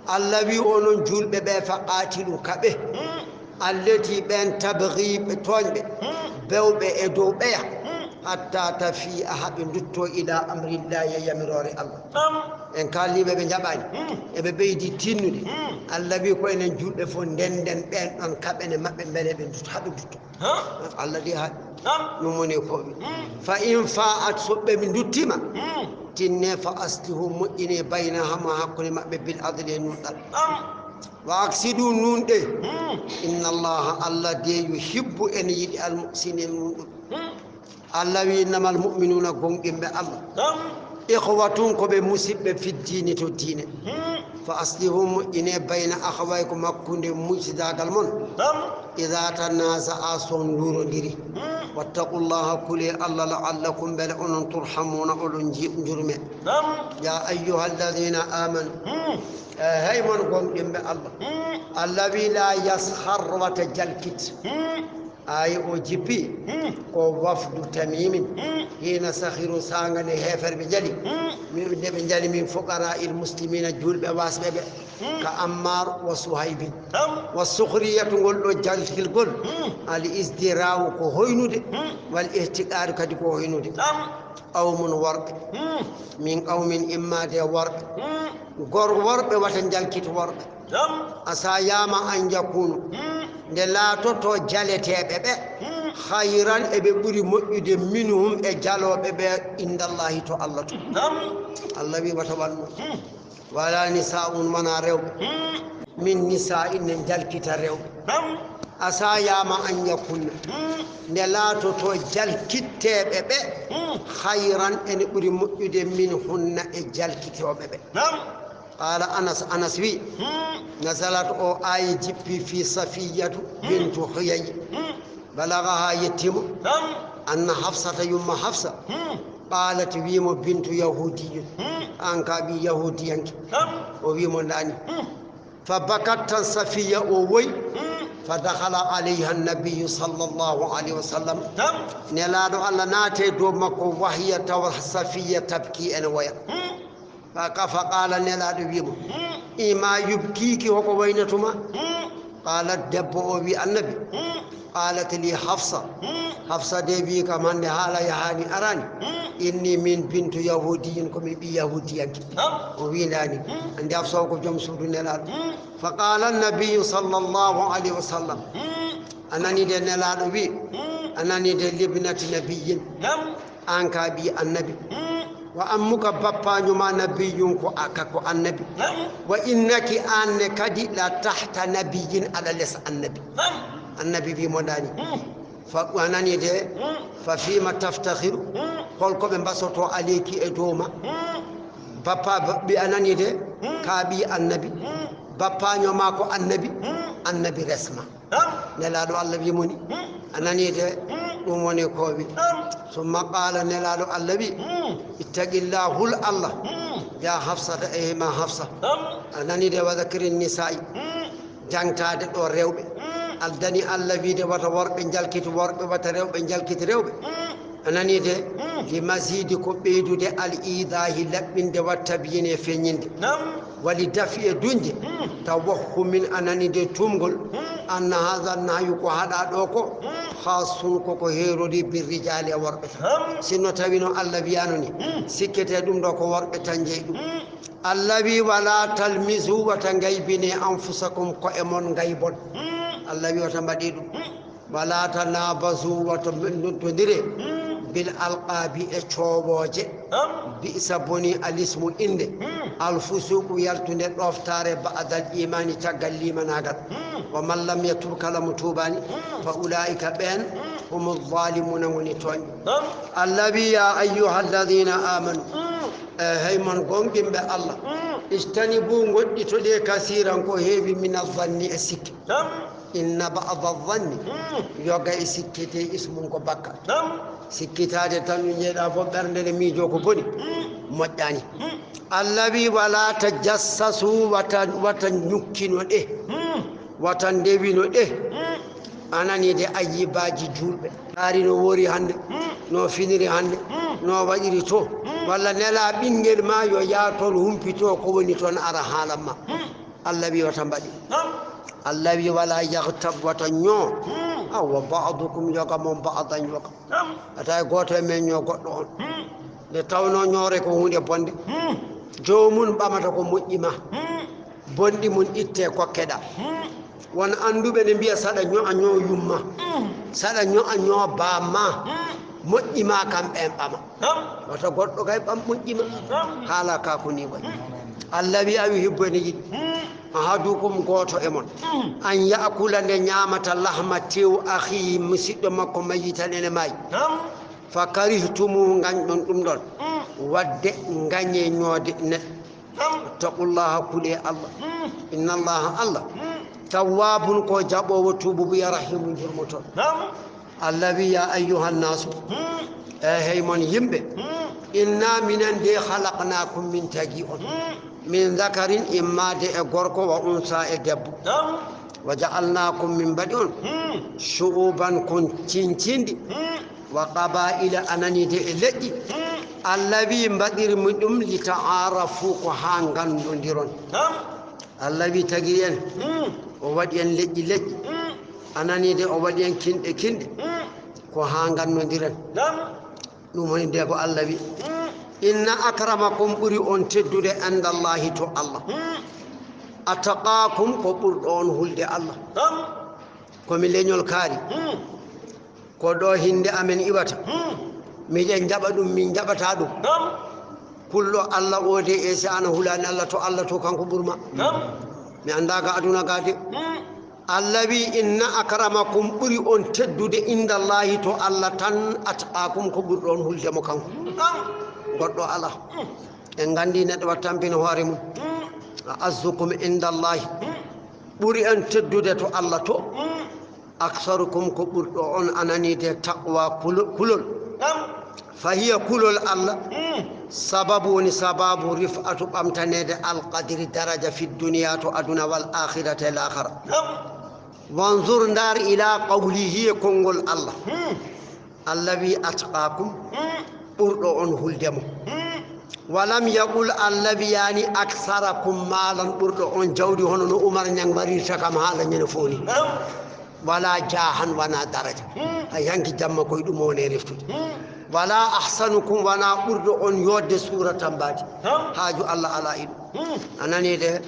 Allah wi onon julɓe ɓe fa qatilu kaɓe. Allati ɓen tabghi ɓe tooñɓe. Bewɓe e dow ɓeya. Hatta tafi'a, haa ɓe ndutto ila amrillahi, e yamiroore Allah. Naam. En kaaliiɓe ɓe njaɓaani. Hmm. Eɓe ɓeydi tinnude. Hmm. Allah wi ko enen julɓe fof ndenden ɓeen ɗon kaɓene maɓɓe mbele ɓe ndutto, haa ɓe ndutto. Ha? Allah wi haaɗi. Naam. Ɗum woni ko wi. Hmm. Fa in fa'at, so ɓe nduttiima. Hmm. Tinne fa aslihu, moƴƴine baynahuma, hakkunde maɓɓe bil adli e nuunɗal. Naam. Wa aksidu, nuunɗe. Hmm. Inna Allaha, Allah de yuhibbu, ene yiɗi al muhsinin nuunɗuɓe. Hmm. Allah wi innamal mu'minuna, gonɗinɓe Allah. Naam. Ikhwatun, ko ɓe musiɓɓe fi diini, to diine. Hmm. Fa aslihu, moƴƴine bayna akhawaykum, hakkunde musidaagal mon. Naam. Idha tanaza'a, so on luurondiri. Hmm. Wattaqullaha, kule Allah, la'allakum, mbele onon turhamuna, oɗon ji-, njurme. Naam. Ya ayyuhalladhina amanu. Hmm. E, hey mon gonɗinɓe Allah. Hmm. Allah wi la yaskhar, wata jalkit. Hmm. Aaya o jippi. Hmm. Ko wafdu Tamimin. Hmm. Hina sakhiru, saanga nde heeferɓe njali. Hmm. Min, nde ɓe njali min fuqara il muslimina, julɓe wasɓe ɓe. Hmm. Ka Ammar wa Suhaybin. Naam. Wa sukhriyatu, ngol ɗo jalkilgol. Hmm. Al izdira'u, ko hoynude. Hmm. Wal ihtiqaru, kadi ko hoynude. Naam. Qawmun, worɓe. Hmm. Min qawmin, immaade e worɓe. Hmm. Gor-, worɓe wata njalkit worɓe. Naam. Asa yama an yakunu. Hmm. Nde laatoto jaleteeɓe ɓe. Hmm. Khayran, eɓe ɓuri moƴƴude minhum, e jalooɓe ɓe, indallahi, to Allah to. Naam. Allah wi wata waɗ ɗum. Hmm. Wala nisa'un, wona rewɓe. Hmm. Min nisa'in, ne njalkita rewɓe. Naam. Asa yama an yakunna. Hmm. Nde laatoto jalkitteeɓe ɓe. Hmm. Khayran, ene ɓuri moƴƴude minhunna, e jalkitooɓe ɓe. Naam. Qala Anas, Anas wi, hmm, nazalat, o aaya jippi fi Safiyatu, hmm, bintu Huyayy. Hmm. Balagaha, yettiimo. Naam. Anna Hafsata, yumma Hafsa. Hmm. Qalat, wiimo, bintu Yahudiyyin. Hmm. An ka ɓii Yahudiyanke. Naam. O wiimo ndani. Hmm. Fa bakat, tan Safiya o woyi. Hmm. Fa dakhala alayha an-nabiyyu sallallahu alayhi wa sallam. Naam. Nelaaɗo Allah naati e dow makko, wa hiya, tawa Safiya tabki, ene woya. Hmm. Fa ka-, fa qala, Nelaaɗo wiimo, hmm, ima yubkiki, hoko waynatuma? Hmm. Qalat, debbo o wi Annabi, hmm, qalat li Hafsa. Hmm. Hafsa de wi kam, hannde haala yahaani araani. Hmm. Inni, min, bintu Yahudiyin, ko mi ɓii Yahudiyanke. Naam. O wi ndani. Hmm. Anndi Hafsa o ko joom suudu Nelaaɗo. Hmm. Fa qala Annabiyyu sallallahu alayhi wa sallam. Hmm. A nani de Nelaaɗo wi, hmm, a nani de, libnati nabiyyin. Naam. An ka ɓii Annabi. Hmm. Wa ammuka, bappaño ma, nabiyyun, ko a-, ka-, ko Annabi. Naam. Wa innaki, an ne kadi, la tahta nabiyyin, aɗa les Annabi. Naam. Annabi wiimo ndani. Hmm. Fa, a nani de, hmm, fa fima taftakhiru, hmm, holko ɓe mbasoto aleyki, e dow ma? Hmm. Bappa, ba-, ɓii, a nani de, hmm, ka ɓii Annabi. Hmm. Bappaño ma ko Annabi, hmm, Annabi resma. Naam. Nelaaɗo Allah wiimo ni. Hmm. A nani de, hmm, ɗum woni ko wi. Naam. Summa qala, Nelaaɗo Allah wi, hmm, ittaqillah, hul Allah. Hmm. Ya Hafsata, e ma Hafsa. Naam. A nani de, wa dhakiri nisa'i. Hmm. Jangtaade ɗo rewɓe. Hmm. Addani Allah wiide wata worɓe njalkit worɓe, wata rewɓe njalkit rewɓe. Hmm. A nani de? Hmm. Li mazidi, ko ɓeydude al idahi, laɓɓinde, wa tabyini, e feññinde. Naam. Wa li dafi, e duñde. Hmm. Tawahhumin, a nani de, tuumgol. Hmm. Anna hadha nahyu, ko haɗa ɗo ko. Hmm. Khassun, koko heerori bir rijali, e worɓe tan. Naam. Sinno tawino Allah wiyano ni, hmm, sikkete ɗum ɗo ko worɓe tan jeyi ɗum. Hmm. Allah wi, wala talmizu, wata ngaybine, anfusakum, ko'e mon ngaybon. Hmm. Allah wi, wata mbaɗe ɗum. Hmm. Wala tanabazu, wata noddondire, hmm, bil alqabi, e coowooje. Naam. Bi'sa, boni, al ismu, innde. Hmm. Al fusuqu, yaltunde, ɗooftaare, ba'dal imani, caggal limanaagal. Hmm. Wa man lam yatub, kala mo tuubaani, hmm, fa ulaika, ɓeen, hmm, humu zalimuna, ngoni tooñɓe. Naam. Allah wi, ya ayyuhalladhina amanu. Hmm. E, hey mon gonɗinɓe Allah. Hmm. Ijtanibu, ngoɗɗitoɗe, kasiran, ko heewi, mina zanni, e sikke. Naam. Inna ba'da zanni, hmm, yoga e sikkite, ismun, ko bakka. Naam. Sikkitaade tan, ɗum jeeɗa fof, ɓernde nde miijo ko boni, hmm, moƴƴaani. Hmm. Allah wi, wala tajassasu, wata, wata ñukkino ɗe. Hmm. Wata ndewino ɗe. Hmm. A nani de, ayyibaaji juulɓe. Kaari no woori hannde, hmm, no finiri hannde, hmm, no waɗiri to. Hmm. Walla nela ɓinngel ma yo yaa toon humpito ko woni toon, ara haalan ma. Hmm. Allah wi, wata mbaɗe. Naam. Allah wi, wala yaghtab, wata ñoo. Hmm. Wa ba'dukum yoga mon ba'dan yoga. Ata e gooto e men ñoo goɗɗo on. Nde tawnoo ñoore ko huunde bonde. Joomum ɓamata ko moƴƴi ma. Bonɗi mum ittee kokkeɗaa. Won annduɓe ne mbiya saɗa ño'a ñoo yumma. Saɗa ño'a ñoo baamma. Moƴƴi ma kam ɓeen ɓama. Wata goɗɗo kay ɓam moƴƴi ma. Haala ka ko ni wayi. Allah wiya a yuhibbu ene yiɗi. Ahadukum gooto e mon. An ya'kula nde ñaamata lahma tew akhihi musiɗɗo makko mayyitan ene maayi. Fa karihtumuhu ngañɗon ɗum ɗon. Wadde ngañee ñoode neɗɗo. Ittaqullaha kulee Allah. Innallaha Allah. Tawwabun ko jaɓoowo tuubu buya rahimu jurmoto. Allah wi ya ayyuhan nasu. E hey mon yimɓe. Inna minen de khalaqnakum min tagi on. Min zakarin immaade e gorko wa unsa e debbo. Wa ja'alnakum min mbaɗi on. Shu'uban kon cincinɗi. Wa qaba'ila ananide e leƴƴi. Allah wi mbaɗirmi ɗum li ta'arafu ko haa nganndondiron. Allah wi tagiri en. O waɗi en leƴƴi leƴƴi. Ananide o waɗi en kinɗe kinɗe. Ko haa nganndondiren. Ɗum woni nde ko Allah wi. Inna akramakum ɓuri on teddude indallahi to Allah. Atqakum ko ɓurɗo on hulde Allah. Ko mi leñol kaari. Ko ɗo hinde amen iwata. Miɗen jaɓa ɗum, min jaɓata ɗum. Kulɗo Allah o de e si ana hulani Allah to Allah to kanko ɓurma. Mi annda ga aduna ga de. Allah wi inna akramakum ɓuri on teddude indallahi to Allah tan atqakum ko ɓurɗo on hulde mo kanko. Goɗɗo ala. En nganndi neɗɗo waɗa tampina hoore mum. A'azzukum indallahi. Ɓuri en teddude to Allah to. Aktharukum ko ɓurɗo on ananiide taqwa kulo-, kulol. Fahiya kulol Allah. Sababu woni sababu rif'atu ɓamtaneede alqadri daraja fi duniya to aduna wal akhirati e laakhara. Wanzur ndaar ila qawlihi e konngol Allah. Allah wi atqakum ɓurɗo on hulde mo. Walam yaqul Allah wiyaani aktharakum maalan ɓurɗo on jawdi hono no Umar Ñang warirta kam haala ñande fof ni. Wala jaahan wana daraja. Hay hanki jamma koye ɗum o woni reftude. Wala ahsanukum wana ɓurɗo on yodde suura tambaadi. Haaju Allah ala e ɗum. A nani de?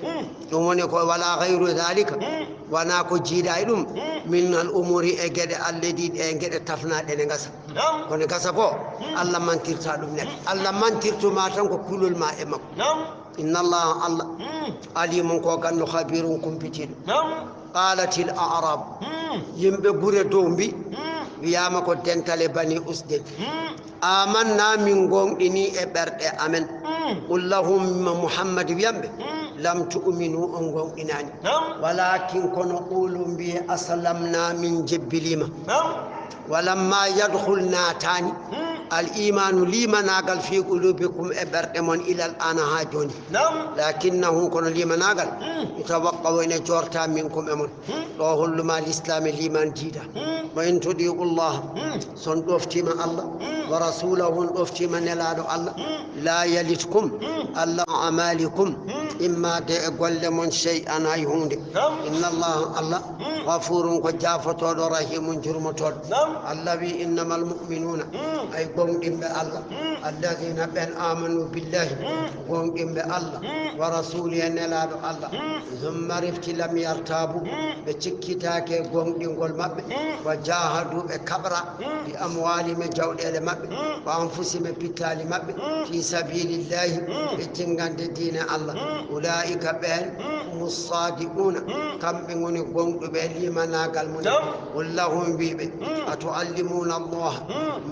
Ɗum woni ko wala ghayru dhalika. Wana ko jiiɗa e ɗum. Min al umuri e geɗe alladi ɗe geɗe tafnaɗe ne gasa. Kono gasa ko Allah mantirta ɗum neɗɗo. Allah mantirtuma tan ko kulol ma e makko. Inna Allah Allah alimun ko ganndo khabirun kumpitiɗo. Qalatil a'rab. Yimɓe gure dow mbi wiyama ko dentale bani usdin. Amanna min gonɗini e ɓerɗe amen. Qul lahum Muhammad wiyamɓe lam tu'minu on gonɗinani. Walakin kono qulu mbiye aslamna min jebbilima. Walamma yadkhul naatani al imanu limanagal fi qulubikum e ɓerɗe mon ilal ana ha joni. Lakinnahu kono limanagal yutawaqqa'u ene jorta minkum e mon. Ɗo holluma lislaam e liman diida. Wa in tudi'u Allah, son ɗoftima Allah, wa rasulahu on ɗoftima nelaɗo Allah, la yalitkum Allah amalikum, imma de e golle mon shay'an hay hunde. Inna Allah Allah ghafurun ko jafotoɗo rahimun jurmotoɗo. Allah wi innamal mu'minuna ay gomɗinɓe Allah alladhina ɓen amanu billahi gomɗinɓe Allah wa rasuli e nelaɗo Allah. Summa refti lam yartabu ɓe cikkitake gomɗingol maɓɓe. Wa jahadu ɓe kaɓra bi amwalihim e jawɗele maɓɓe wa anfusihim e pittali maɓɓe fi sabilillahi ɓe jingande diine Allah. Ulaika ɓen humus sadiquna kamɓe goni gomɗuɓe limanagal mum. Qul lahum wiɓe atuallimuna Allah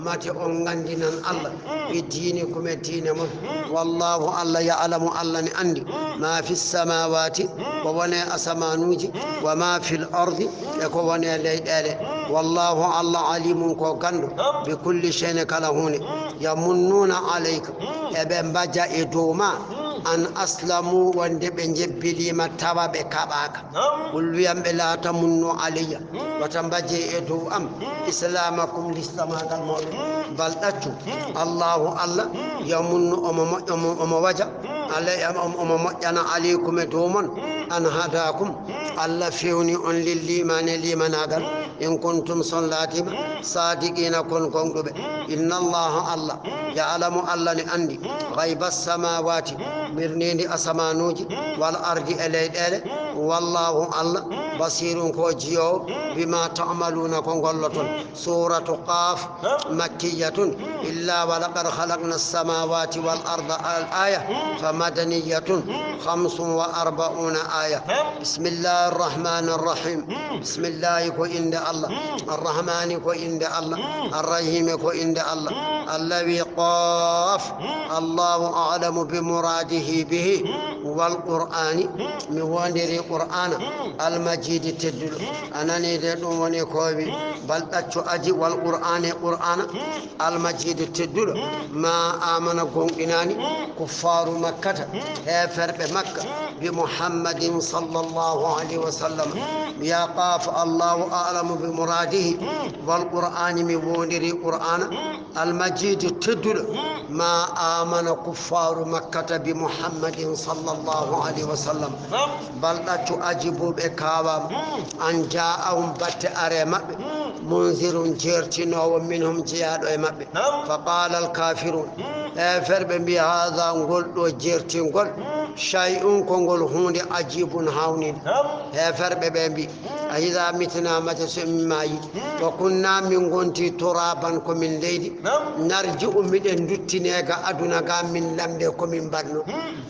mate on gandinan Allah bi dinikum e diine mon. Wallahu Allah ya'lamu Allah ne andi ma fi samawati ko wone asamanuji wa ma fil ardi e ko wone leyɗele. Wallahu Allah alimun ko ganndo bi kulli shay'in kala hunde. Yamunnuna alayka eɓe mbaja e dow ma an aslamu wonde ɓe jebbilima tawa ɓe kaɓaka. Qul wiyamɓe la tamunnu alayya wata mbaje e dow am islamakum listamagal moɗon bal ɗaccu. Allahu Allah yamunnu omo moƴƴo omo waja alay omo moƴƴana alaykum e dow mon an hadakum Allah fewni on lil limani limanagal. In kuntum, so on laatiima, saadiqiina, ko on gooŋɗuɓe. Inna Allaha, Allah, ya'lamu, Allah ne anndi, gayba samaawaati, mirniindi asamaanuuji, wal ardi, e leyɗeele. Wallahu, Allah, basiirun, ko jiyoowo, bima ta'maluuna, ko ngolloton. Suuratu Qaaf, makkiyatun, illa wa laqad khalaqna samaawaati wal arda, al aaya, fa madaniyatun, khamsun wa arba'uuna aaya. Bismillahi rahmaani rahim. Bismillahi ko innde Allah. Arrahmaani ko innde Allah. Arrahiimi ko innde Allah. Allawi, Qaaf. Allahu a'lamu bi muraadihi bihi. Wal Qur'aani, mi woondiri Qur'aana, Almajiidi tedduɗo. A nanii de, ɗum woni ko wi, bal ɗaccu aji, wal Qur'aani, Qur'aana. Almajiidu tedduɗo, ma amana gooŋɗinaani, kuffaaru Makkata, heeferɓe Makka, bi Muhammadin sallallahu alayhi wa sallam. Ya Qaaf, Allahu a'lamu bi muraadihi, wal Qur'aani, mi woondiri Qur'aana, Almajiidu tedduɗo, ma amana kuffaaru Makkata bi Muhammadin sallallahu alayhi wa sallam. Bal ɗaccu ajibu, ɓe kaawaama, an jaa'ahum, batte are maɓɓe, munzirun, jeertinoowo, minhum, jeyaaɗo e maɓɓe. Fa qaala al kafirun, heeferɓe mbi, haada, ngol ɗo jeertingol, shay'un, ko ngol huunde, ajibun, haawninde. Heeferɓe ɓe mbi, a iza mitna, mate so min maayi, wa kunna, min ngonti, turaban, ko min leydi, narji'u, miɗen duttine ga aduna ga, min lamnde ko min mbaɗno.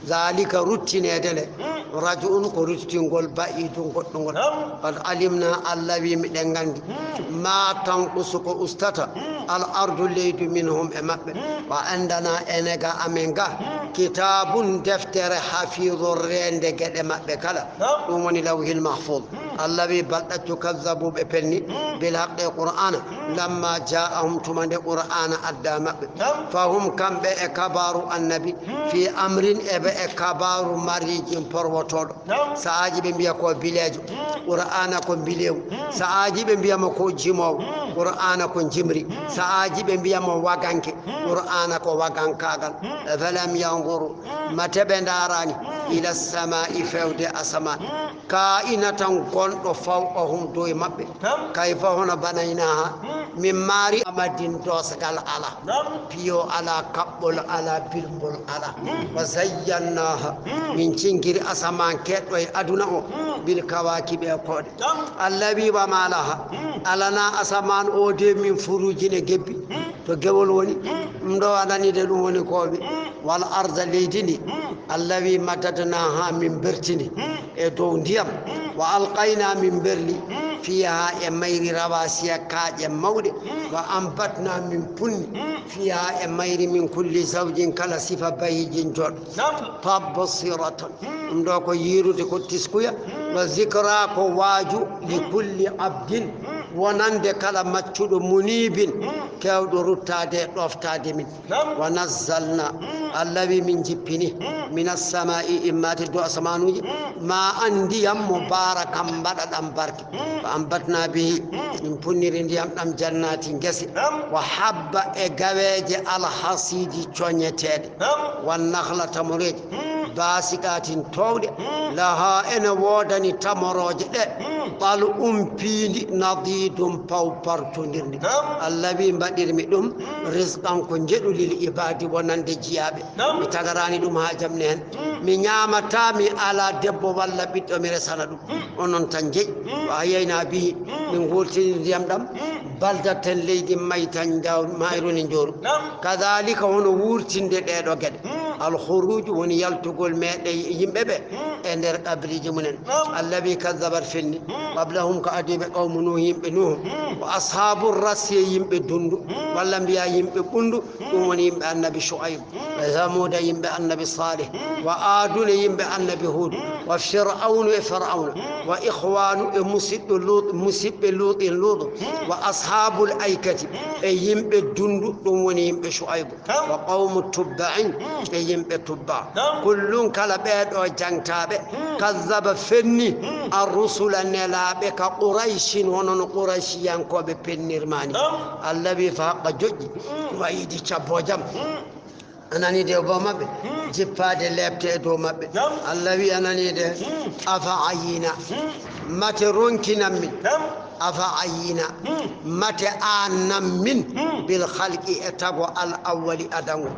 Zalika, ruttineede nde, raj'un, ko ruttingol, ba'idun, goɗɗungol. Qad alimna, Allah wi, miɗen nganndi, ma tanqusu, ko ustata, al ardu, leydi, minhum, e maɓɓe. Wa indana, ene ga amen ga, kitaabun, deftere, hafiizun, reende geɗe maɓɓe kala. Ɗum woni lawhil mahfuuz. Allah wi, bal ɗaccu, kazzabu, ɓe penni, bil haqqi, Qur'aana, lamma jaa'ahum, tuma nde Qur'aana adda maɓɓe. Fahum, kamɓe e kabaaru Annabi, fi amrin, eɓe e kabaaru marijin porwotooɗo. Sa'aaji ɓe mbiya ko bileejo, Qur'aana ko mbilewu. Sa'aaji ɓe mbiya mo ko jimoowo, Qur'aana ko jimri. Sa'aaji ɓe mbiya mo waganke, Qur'aana ko wagankaagal. Falam yanzuru, mate ɓe ndaaraani, ila samaa'i, fewde asamaan. Kaa'inatan, gonɗo, fawqahum, dow maɓɓe. Kayfa, hono banaynaaha? Min maari amadin, doosgal alaa. Piyo alaa, kaɓɓol alaa, bilmbol alaa. Wa zayyannaaha, min cingiri asamaan keeɗɗo e aduna o, bil kawaakibi, e koode. Allah wi, wa ma laha, alanaa asamaan o de min furuujin, e gebbi. To gewol woni, ɗum ɗo a nanii de, ɗum woni kooɓe. Wal arda, leydi ndi, Allah wi, madadnaaha, min bertini e dow ndiyam. Wa alqaynaa, min berli, fiiha, e mayri, rawasiya, kaaƴe mawɗe. Wa ambatnaa, min punni, fiiha, e mayri, min kulli zawjin, kala sifa, bahijin, jooɗɗo. Tabsiratan. Ɗum ɗo ko yiirude, ko tiskuya. Wa zikra, ko waaju, li kulli abdin, wonande kala maccuɗo, munibin, keewɗo ruttaade e ɗoftaade min. Wa nazzalna, Allah wi, min jippini, minas samaa'i, immaade dow asamaanuuji, ma an, ndiyam, mubarakan, mbaɗaɗam barke. Fa ambatna bihi, min punniri ndiyam ɗam, jannati, gese. Wa habba, e gaweeje, alhasiidi, coñeteeɗe. Wan nakhla, tamoreeje, basiqatin, toowɗe. Laha, ene woodani tamorooje ɗe, tal'un, piindi, nadidun, pawpartondirndi. Allah wi, mbaɗirmi ɗum rizqan, ko njeɗu, lil ibaadi, wonande jiyaaɓe. Mi tagaraani ɗum haa jamne heen. Mi ñaamataa, mi alaa debbo walla ɓiɗɗo, mi resana ɗum. Onon tan njeyi. Wa ahyayna bihi, min nguurtini ndiyam ɗam, baldatan, leydi, maytan, njaw-, mayruni, njooru. Kadhalika, hono wuurtinde ɗee ɗoo geɗe. Al khuruuju, woni yaltugol meɗen yimɓe ɓe e nder qabriiji mumen. Allah wi, kazzabat, fenni, qablahum, ko adii ɓe, qawmu Nuh, yimɓe Nuh. Wa ashabu rasi, e yimɓe dundu, walla mbiya yimɓe ɓundu. Ɗum woni yimɓe Annabi Shu'ayb, wa Thamuuda, yimɓe Annabi Saalih, wa Aaduna, yimɓe Annabi Huud, wa Fir'awnu, e Fir'awna, wa ikhwaanu, e musiɗɗo Luut, musiɓɓe Luutin, Luutu, wa ashaabul aikati, e yimɓe dundu, ɗum woni yimɓe Shu'ayb, wa qawmu Tubba'in, e yimɓe Tubba. Kullun, kala ɓee ɗoo jaŋtaaɓe, kazzaba, fenni, ar-rusula, nelaaɓe, ka Qurayshin, hono no Qurayshiyankooɓe pennirmaani. Allah wi, fa haqqa, joƴƴi, wa'iidi, cabboojam. A nanii de, o bo maɓɓe, jippaade leepte e dow maɓɓe. Allah wi, a nanii de, afa ayina, mate ronkinan min, Afa ayina, mate aan nan min, bil khalqi e tago al awwali adango.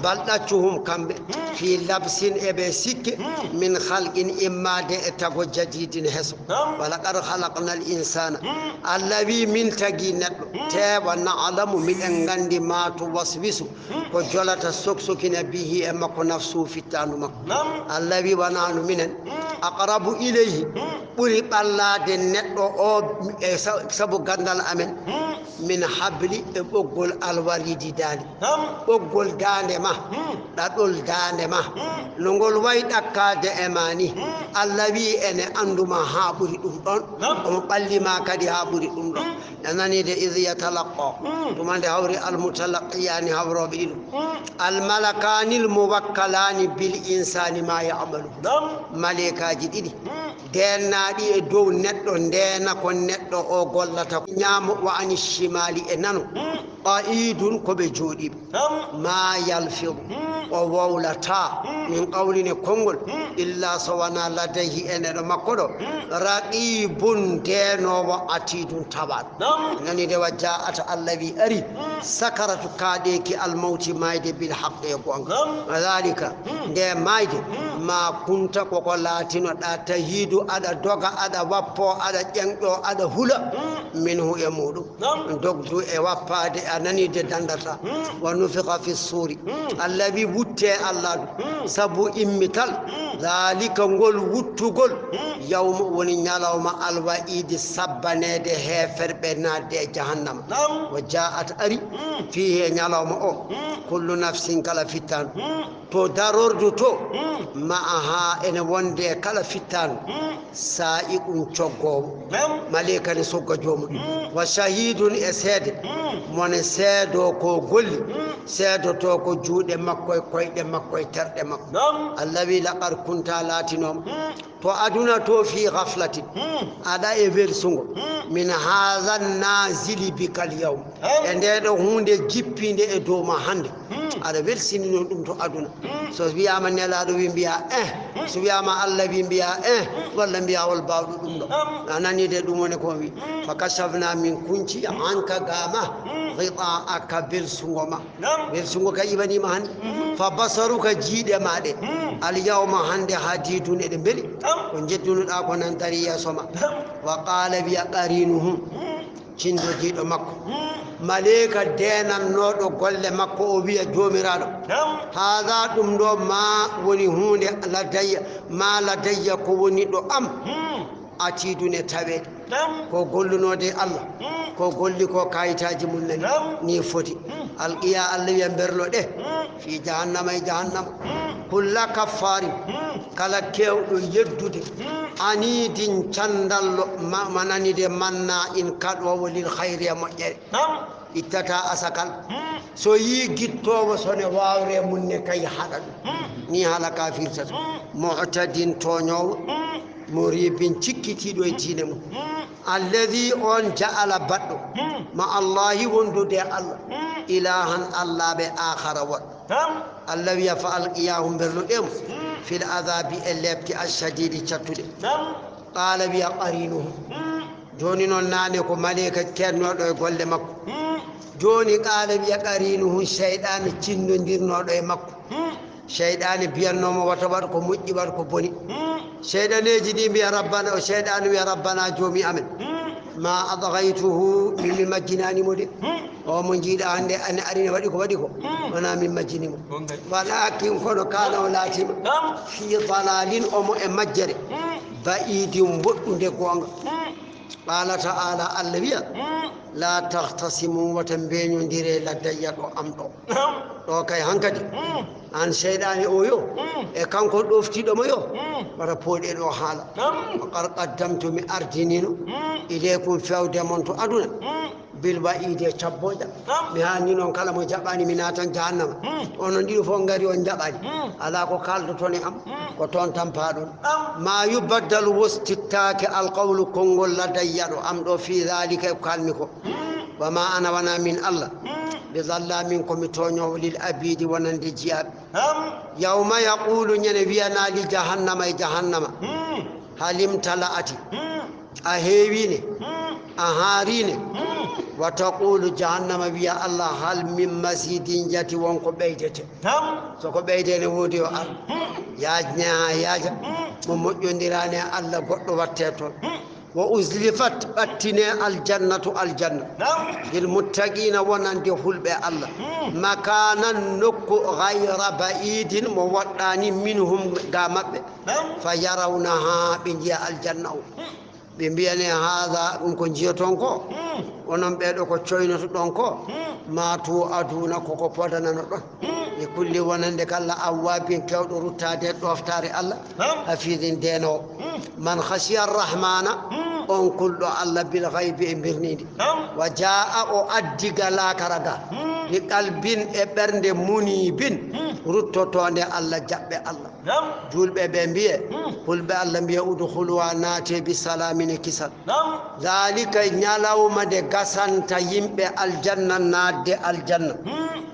Bal ɗaccu hum kamɓe, fi labsin e ɓe sikke, min khalqin immade e tago jadidin heso. Wa laqad khalaqnal insana, Allah wi min tagi neɗɗo, tewa na'lamu miɗen gandi ma tuwaswisu, ko jolata soksokina bihi e makko nafsu fittandu makko. Allah wi wananu minen, aqrabu ilayhi, ɓuri ɓallade neɗɗo o e sa-, sabu gandal amen, min habli e ɓoggol alwaridi dande. Ɓoggol dande ma, ɗaɗol dande ma, no ngol wayi ɗakkade e ma ni. Allah wi ene anduma ha ɓuri ɗum ɗon, omo ɓalli ma kadi ha ɓuri ɗum ɗon. A nani de, idh yatalaqqa, tuma nde hawri almutalaqiyani, hawroɓe ɗiɗo, almalakani almuwakkalani bil insani ma ya'malu. Malekaji ɗiɗi, deenaaɗi e dow neɗɗo, ndeena ko neɗɗo o gollata, ñaamo wa ani shimali e nano. Qa'idun, ko ɓe jooɗiiɓe. Ma yalfidu, o wowlataa, min qawlin e konngol, illa so wonaa ladayhi, ene ɗo makko ɗo, raqibun, deenoowo, atidun, tawaaɗo. Nani de, wa ja'at, Allah wi ari, sakaratu, kaaɗeeki almawti, maayde, bil haqqi, e goonga. Dhalika, nde maayde, ma kunta, koko laatinoɗaa, tahidu, aɗa doga, aɗa wappo, aɗa ƴeŋƴo, aɗa hula, minhu, e muɗum. Dogdu e wappaade, a nani de, dandata. Wa nufikha fi suri. Allah wi wutte Allah ɗum. Sabu immital. Dhalika, ngol wuttugol. Yawma, woni ñalawma alwa'idi, sabbaneede heeferɓe naatde e jahannama. Wa ja'at, ari, fihi, e ñalawma o, kullu nafsin, kala fittandu. To darordu to, ma'aha, ene wonde e kala fittandu, sa'iqun, coggoowo. Maleyka ne sogga joomuɗum. Wa shahidun, e seede. Mone seedo ko golli, seedoto ko juuɗe makko e koyɗe makko e terɗe makko. Allah wi, laqad kunta, laatinooma, to aduna to, fi ghaflatin, aɗa e welsungo, min hadha nazili bika al yawm, e nde ɗo huunde jippinde e dow ma hannde. Aɗa welsinino ɗum to aduna. So wiyama nelaɗo wi mbiya, eh. So wiyama Allah wi mbiya, eh. Walla mbiya, hol bawɗo ɗum ɗo? A nani de, ɗum woni ko wi. Fa kashafna, min kunci, anka, ga ma, ghita'aka, belsungo ma. Belsungo ka iwanima hannde. Fa basaruka, jiiɗe ma ɗe. Al yawma, hannde, hadidun, eɗe mbeli. Ko jeddunoɗa ko nan dari yeeso ma. Wa qala, wiya, qarinuhu, cindojiiɗo makko, maleyka deenannooɗo golle makko, o wiya, Joomiraaɗo, haada, ɗum ɗo, ma woni huunde, ladayya, ma ladayya, ko woni ɗo am, atiidu, ne taweede. Ko gollunoode e Allah, ko golli ko, kayitaaji mum nani, ni foti. Alqiya, Allah wiya, mberlo ɗe fii jahannama, e jahannama. Kulla kaffaarin, kala keewɗo yeddude, aniidin, canndallo, ma-, manani de, manna in, kaɗoowo, lil khayri, e moƴƴere. Ittata asakal. So yii gittoowo, so ne waawre mum ne, kay haɗa ɗum. Ni hala kafirtata. Mu'tadin, tooñoowo. Muribin, cikkitiiɗo e diine mum. Alladhi, on, ja'ala, baɗɗo, ma Allahi, wondude e Allah, ilahan, allaaɓe, akhara, woɗɓe. Allah wiya, fa alqiyahu, mberloɗemo, fil adhabi, e leɓte, ashadidi, cattuɗe. Qala, wiya, qarinuhu. Jooni noon, naane ko maleyka keednooɗo e golle makko. Jooni, qala, wiya, qarinuhu, seyɗaane cinnondirnooɗo e makko. Seyɗaane biyannoomo, wata waɗ ko moƴƴi, waɗ ko boni. Seyɗaneeji ɗi mbiya, Rabbana, o seyɗaane wiya, Rabbana, Joomi amen, ma atghaytuhu, min mi majjinaani mo de. O mo njiiɗa hannde ene ari ne waɗi ko waɗi ko, wonaa min majjini mo. Walakin, kono, kana, o laatiima, fi dalalin, omo e majjere, ba'idin, woɗɗunde goonga. Qala ta'ala, Allah wiya, la takhtasimu, wata mbeñondire, ladayya, ɗo am ɗo. Ɗo kay hankadi, an seyɗaane o yo, e kanko ɗoftiiɗo mo yo, wata pooɗe ɗo haala. Wa qad qaddamtu, mi ardinino, ilaykum, fewde mon to aduna, bil wa'idi, e cabbooja. Mi haalni noon kala mo jaɓaani, mi naatan jahannama. Onon ɗiɗo fof ngari, on jaɓaani. Alaa ko kaaldoton e am, ko toon tan paaɗon. Ma yubaddalu, wostittaake, alqawlu, konngol, ladayya, ɗo am ɗo, fi dhalika, e ko kaalmi ko. Wa ma ana, wonaa min Allah, bi zallamin, ko mi tooñoowo, lil abidi, wonande jiyaaɓe. Yawma yaqulu, ñande wiyana, li jahannama, e jahannama, halim tala'ati, a heewii ne? Haarine. Wa taqulu jahannama wiya Allah, hal min mazidin, jati won ko ɓeydete? Nam. So ko ɓeyde ne woodi yo ar. Yaajne haa yaaja. Mo moƴƴondirani e Allah goɗɗo watte toon. Wa uzlifat, ɓattine aljannatu, aljanna. Nam. Lil muttaqina, wonande hulɓe Allah. Makanan, nokku, ghayra ba'idin, mo woɗɗani, minhum, ga maɓɓe. Nam. Fa yarawnaha, ɓe njiya aljanna o. Ɓe mbiyane, haada, ɗum ko njiyoton ko, onon ɓeeɗo ko coynotoɗon ko, ma tu aduna, koko podanano ɗon. Li kulli, wonande kala, awwabin, kewɗo ruttaade e ɗoftaare Allah, hafidin, deenoowo. Man khashiya rahmana, on kulɗo Allah, bil ghaybi, e mbirniindi. Wa jaa, o addi ga laakara ga, bi qalbin, e ɓernde, munibin, ruttotoonde Allah, jaɓɓe Allah. Nam. Julɓe ɓe mbiye, hulɓe Allah mbiye, udkhuluha, naate, bi salamin, e kisal. Nam. Dhalika, ñalawma nde gasanta yimɓe aljanna naatde aljanna.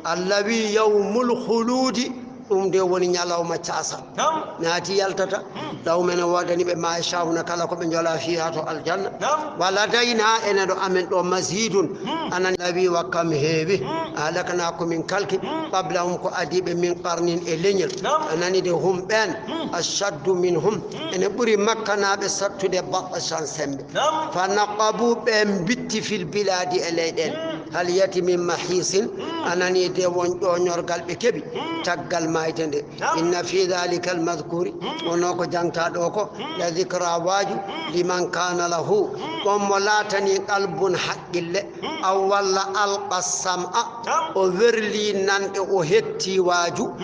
Allah wi, yawmul khuludi, ɗum nde woni ñalawma caasal. Nam. Naati yaltata, law men o woodani ɓe ma yasha'una, kala ko ɓe njola, fiha, to aljanna. Nam. Wa ladayna, ene ɗo amen ɗo, mazidun, anan lawi wa kam heewi. Ahlakna, ko min kalki, qablahum, ko adii ɓe, min qarnin, e leñol. Nam. A nani de, hum, ɓeen, ashaddu minhum, ene ɓuri Makkanaaɓe sattude, batshan, semmbe. Nam. Fa naqabu, ɓe mbitti, fil biladi, e leyɗeele. Hal yati min mahisin, a nani de, won ƴooñorgal ɓe keɓi, taggal maayde nde. Nam. Inna fi dhalika almadhkuri, wonno ko jangta ɗo ko, la dhikra, waaju, liman kana lahu, on mo laatani qalbun, haqqille, aw walla alqa sam'a, o werli nanɗe, o hetti waaju,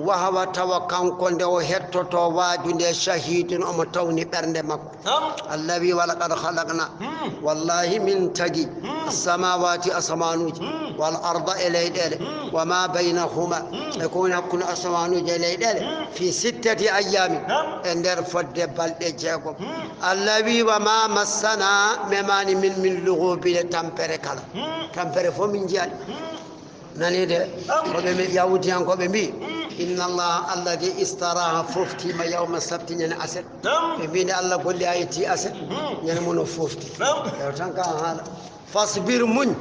wa huwa, tawa kanko nde o hettoto waaju nde, shahidun, omo tawni ɓernde makko. Nam. Allah wi, walaqad khalaqna, wallahi min tagi, samawati, asamanuuji, wal arda, e leyɗeele, wa ma baynahuma, e ko woni hakkunde asamanuuji e leyɗeele, fi sittati ayyamin, e nder fodde balɗe jeegom. Allah wi, wa ma massana, memani min, min lughubin, e tampere kala. Tampere fof min njiyani. Nani de, ko ɓe mbi-, Yahudiyankooɓe mbi, inna Allah, Allah de, istaraha, foftima, yawma sabti, ñande aset. Nam. Ɓe mbi nde Allah golli, a yetti aset, ñande mum o fofti. Nam. Yaw tan ka haala. Fasbir, muñ,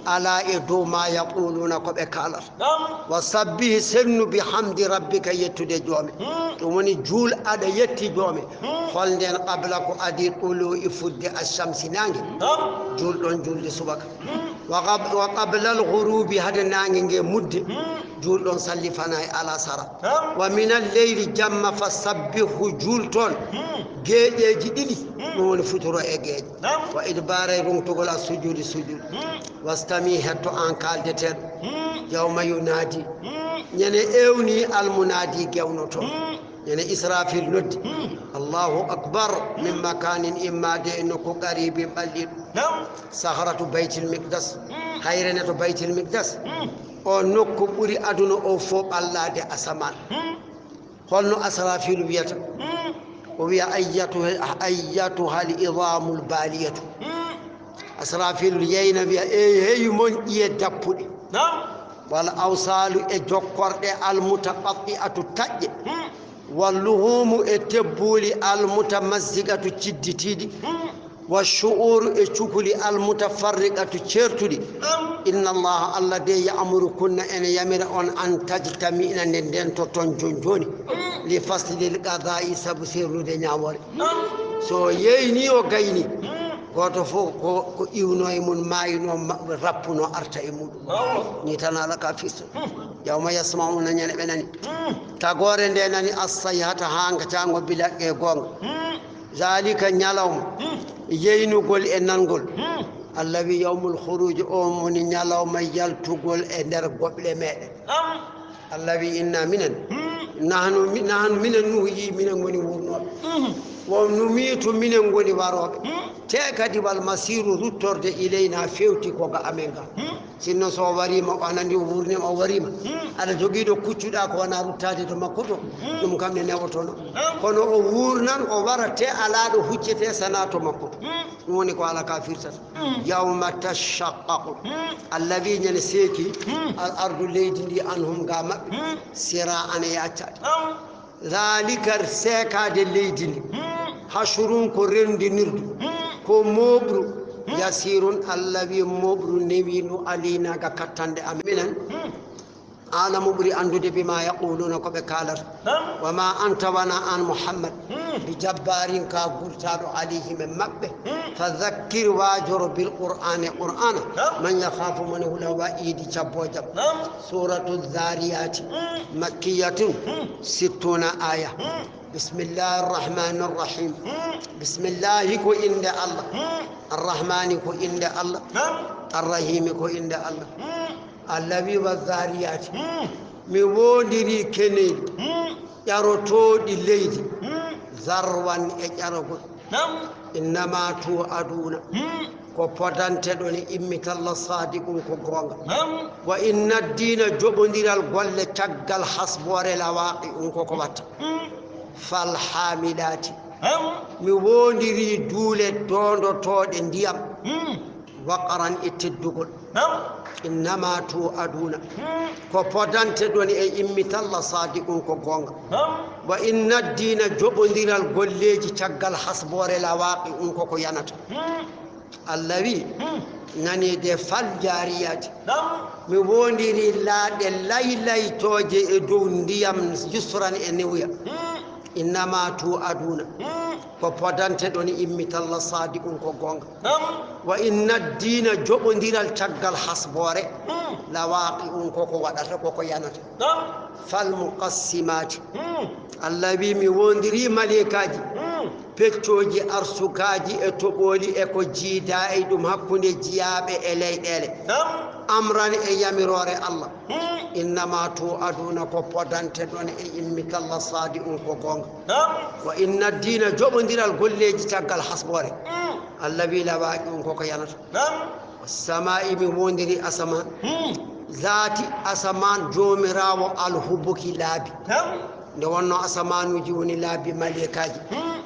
ala, e dow ma yaquluna, ko ɓe kaalata. Nam. Wa sabbih, sennu, bi hamdi rabbika, yettude Joomi. Ɗum woni juul aɗa yetti Joomi. Hol nden? Qabla, ko adii, tulu'i, fudde, ashamsi, naange. Nam. Juul ɗon julde subaka. Wa qab-, wa qabla al-ghurubi, hade naange nge mudde, juul ɗon, salli, fana e alasara. Nam. Wa min al-layli, jamma, fa sabbihu, juul toon geeƴeeji ɗiɗi, ɗum woni futuro e geeƴe. Nam. Wa idbara, e ruŋtugol, as-sujudi, sujud. Wastami, hetto, an kaaldeteeɗo. Yawma yunadi, ñande ewni, al-munadi, gewnoto. Ñande Israfil noddi, Allahu akbar, min makanin, immaade e nokku, qaribin, ɓalliiɗo. Nam. Sahratu Baytil Miqdas, hayre ne to Baytil Miqdas, o nokku ɓuri aduna o fof ɓallaade asamaan. Holno Asrafilu wiyata? O wiya, ayyatuha, ayyatuha al-idamul baliyatu. Asrafilu yeyna wiya, ey, hey mon ƴiye dappuɗe. Nam. Wal awsalu, e jokkorɗe, al mutaqatti'atu, taƴƴe. Wal luhumu, e tebbuuli, al mutamazzigatu, cidditiiɗi. Wa shu'uru, e cukuli, al mutafarriqatu, ceertuɗi. Inna Allaha, Allah de, ya'muru kunna, ene yamira on, an tajtami'na, nde ndentoton jooni jooni. Li faslil qada'i, sabu seernude ñaawoore. So yeyni, o gayni, gooto fof ko, ko iwno e mum, maayno, ma-, rappuno, arta e muɗum. Ni tan ala ka firta. Yawma yasma'una, ñande ɓe nani. Tagoore nde nani, as-sayhata, haa ngacaango bilaɗe goonga. Zalika, ñalawma yeynugol e nangol. Allah wi, yawmul khuruj, on woni ñalawma yaltugol e nder goɓle meɗen. Allah wi, inna, minen, nahnu mi-, nahnu, minen, nuhyi, minen ngoni wurnooɓe. Wa numitu, minen ngoni warooɓe. Te kadi, wal masiru, ruttorde, ilayna, fewti ko ga amen ga. Sinno so o wariima, o anandi o wuurnima, o wariima. Aɗa jogiiɗo kuccuɗa ko wona ruttaade to makko to, ɗum kam ne newotono. Kono o wuurnan, o wara te alaa ɗo huccete sana to makko to. Ɗum woni ko ala ka firtata. Yawma tashaqqaqu. Allah wi, ñande seeki, al ardu, leydi ndi, anhum, ga maɓɓe. Sira ana yaccaade. Zalika, seekaade leydi ndi. Hashrun, ko renndinirdu. Ko mooɓru. Yasirun, Allah wi moɓru newiindu alaynaa ga kattanɗe amen. Minen, hmm, a'lamu ɓuri anndude bimaa yaquluuna ko ɓe kaalata. Naam. Wa maa anta, wanaa aan Muhammad, hmm, bi jabbaarin ka gultaaɗo alayhim e maɓɓe. Hmm. Fa dhakkir, waajoro bil Qur'aani Qur'aana. Naam. Man yakhaafu, mo ne hula wa'iidi cabbojam. Naam. Suuratu Dhaariyaati, hmm, makkiyatun, hmm, sittuuna aaya. Hmm. Bismillahir Rahmanir Rahim. Hmm. Bismillahi ko innde Allah. Hmm. Arrahmani ko innde Allah. Naam. Arrahimi ko innde Allah. Hmm. Allah wi wa dhaariyaati. Hmm. Mi woondirii keneeli, hmm, ƴarotooɗi leydi. Hmm. Dharwan e ƴarogol. Naam. Innama tu'aduuna. Hmm. Ko podanteɗon e immital la saadiqun ko goonga. Naam. Wa inna diina joɓondiral golle caggal hasboore la waaqi'un ko ko watta. Hmm. Fal haamilaati. Naam. Mi woondirii duule doondotooɗe ndiyam. Hmm. Waqran e teddugol. Naam. Innama tu'aduuna. Hmm. Ko podanteɗon e immital la saadiqun ko goonga. Naam. Wa inna diina joɓondiral golleeji caggal hasboore la waaqi'un ko ko yanata. Hmm. Allah wi, hmm, nani de fal jaariyaati. Naam. Mi woondirii laaɗe laylaytooje e dow ndiyam yusran e newya. Hmm. Innama tu'aduuna. Hmm. Ko podanteɗon immital la saadiqun ko goonga. Naam. Wa inna diina joɓondiral caggal hasboore. Hmm. La waaqi'un ko ko waɗata, ko ko yanata. Naam. Fal muqassimaati. Hmm. Allah wi mi woondirii maleykaaji. Hmm. Peccooji arsukaaji e toɓooli e ko jiidaa e ɗum hakkunde jiyaaɓe e leyɗeele. Naam. Amran e yamiroore Allah. Hmm. Innama tu'aduuna ko podanteɗon e immital la saadiqun ko goonga. Naam. Wa inna diina joɓondiral golleeji caggal hasboore. Hmm. Allah wi la waaqi'un ko ko yanata. Naam. Samaa'i mi woondirii asamaan. Hmm. Zaati asamaan joomiraawo alhubuki laabi. Naam. Nde wonnoo asamaanuuji woni laabi maleykaaji. Hmm.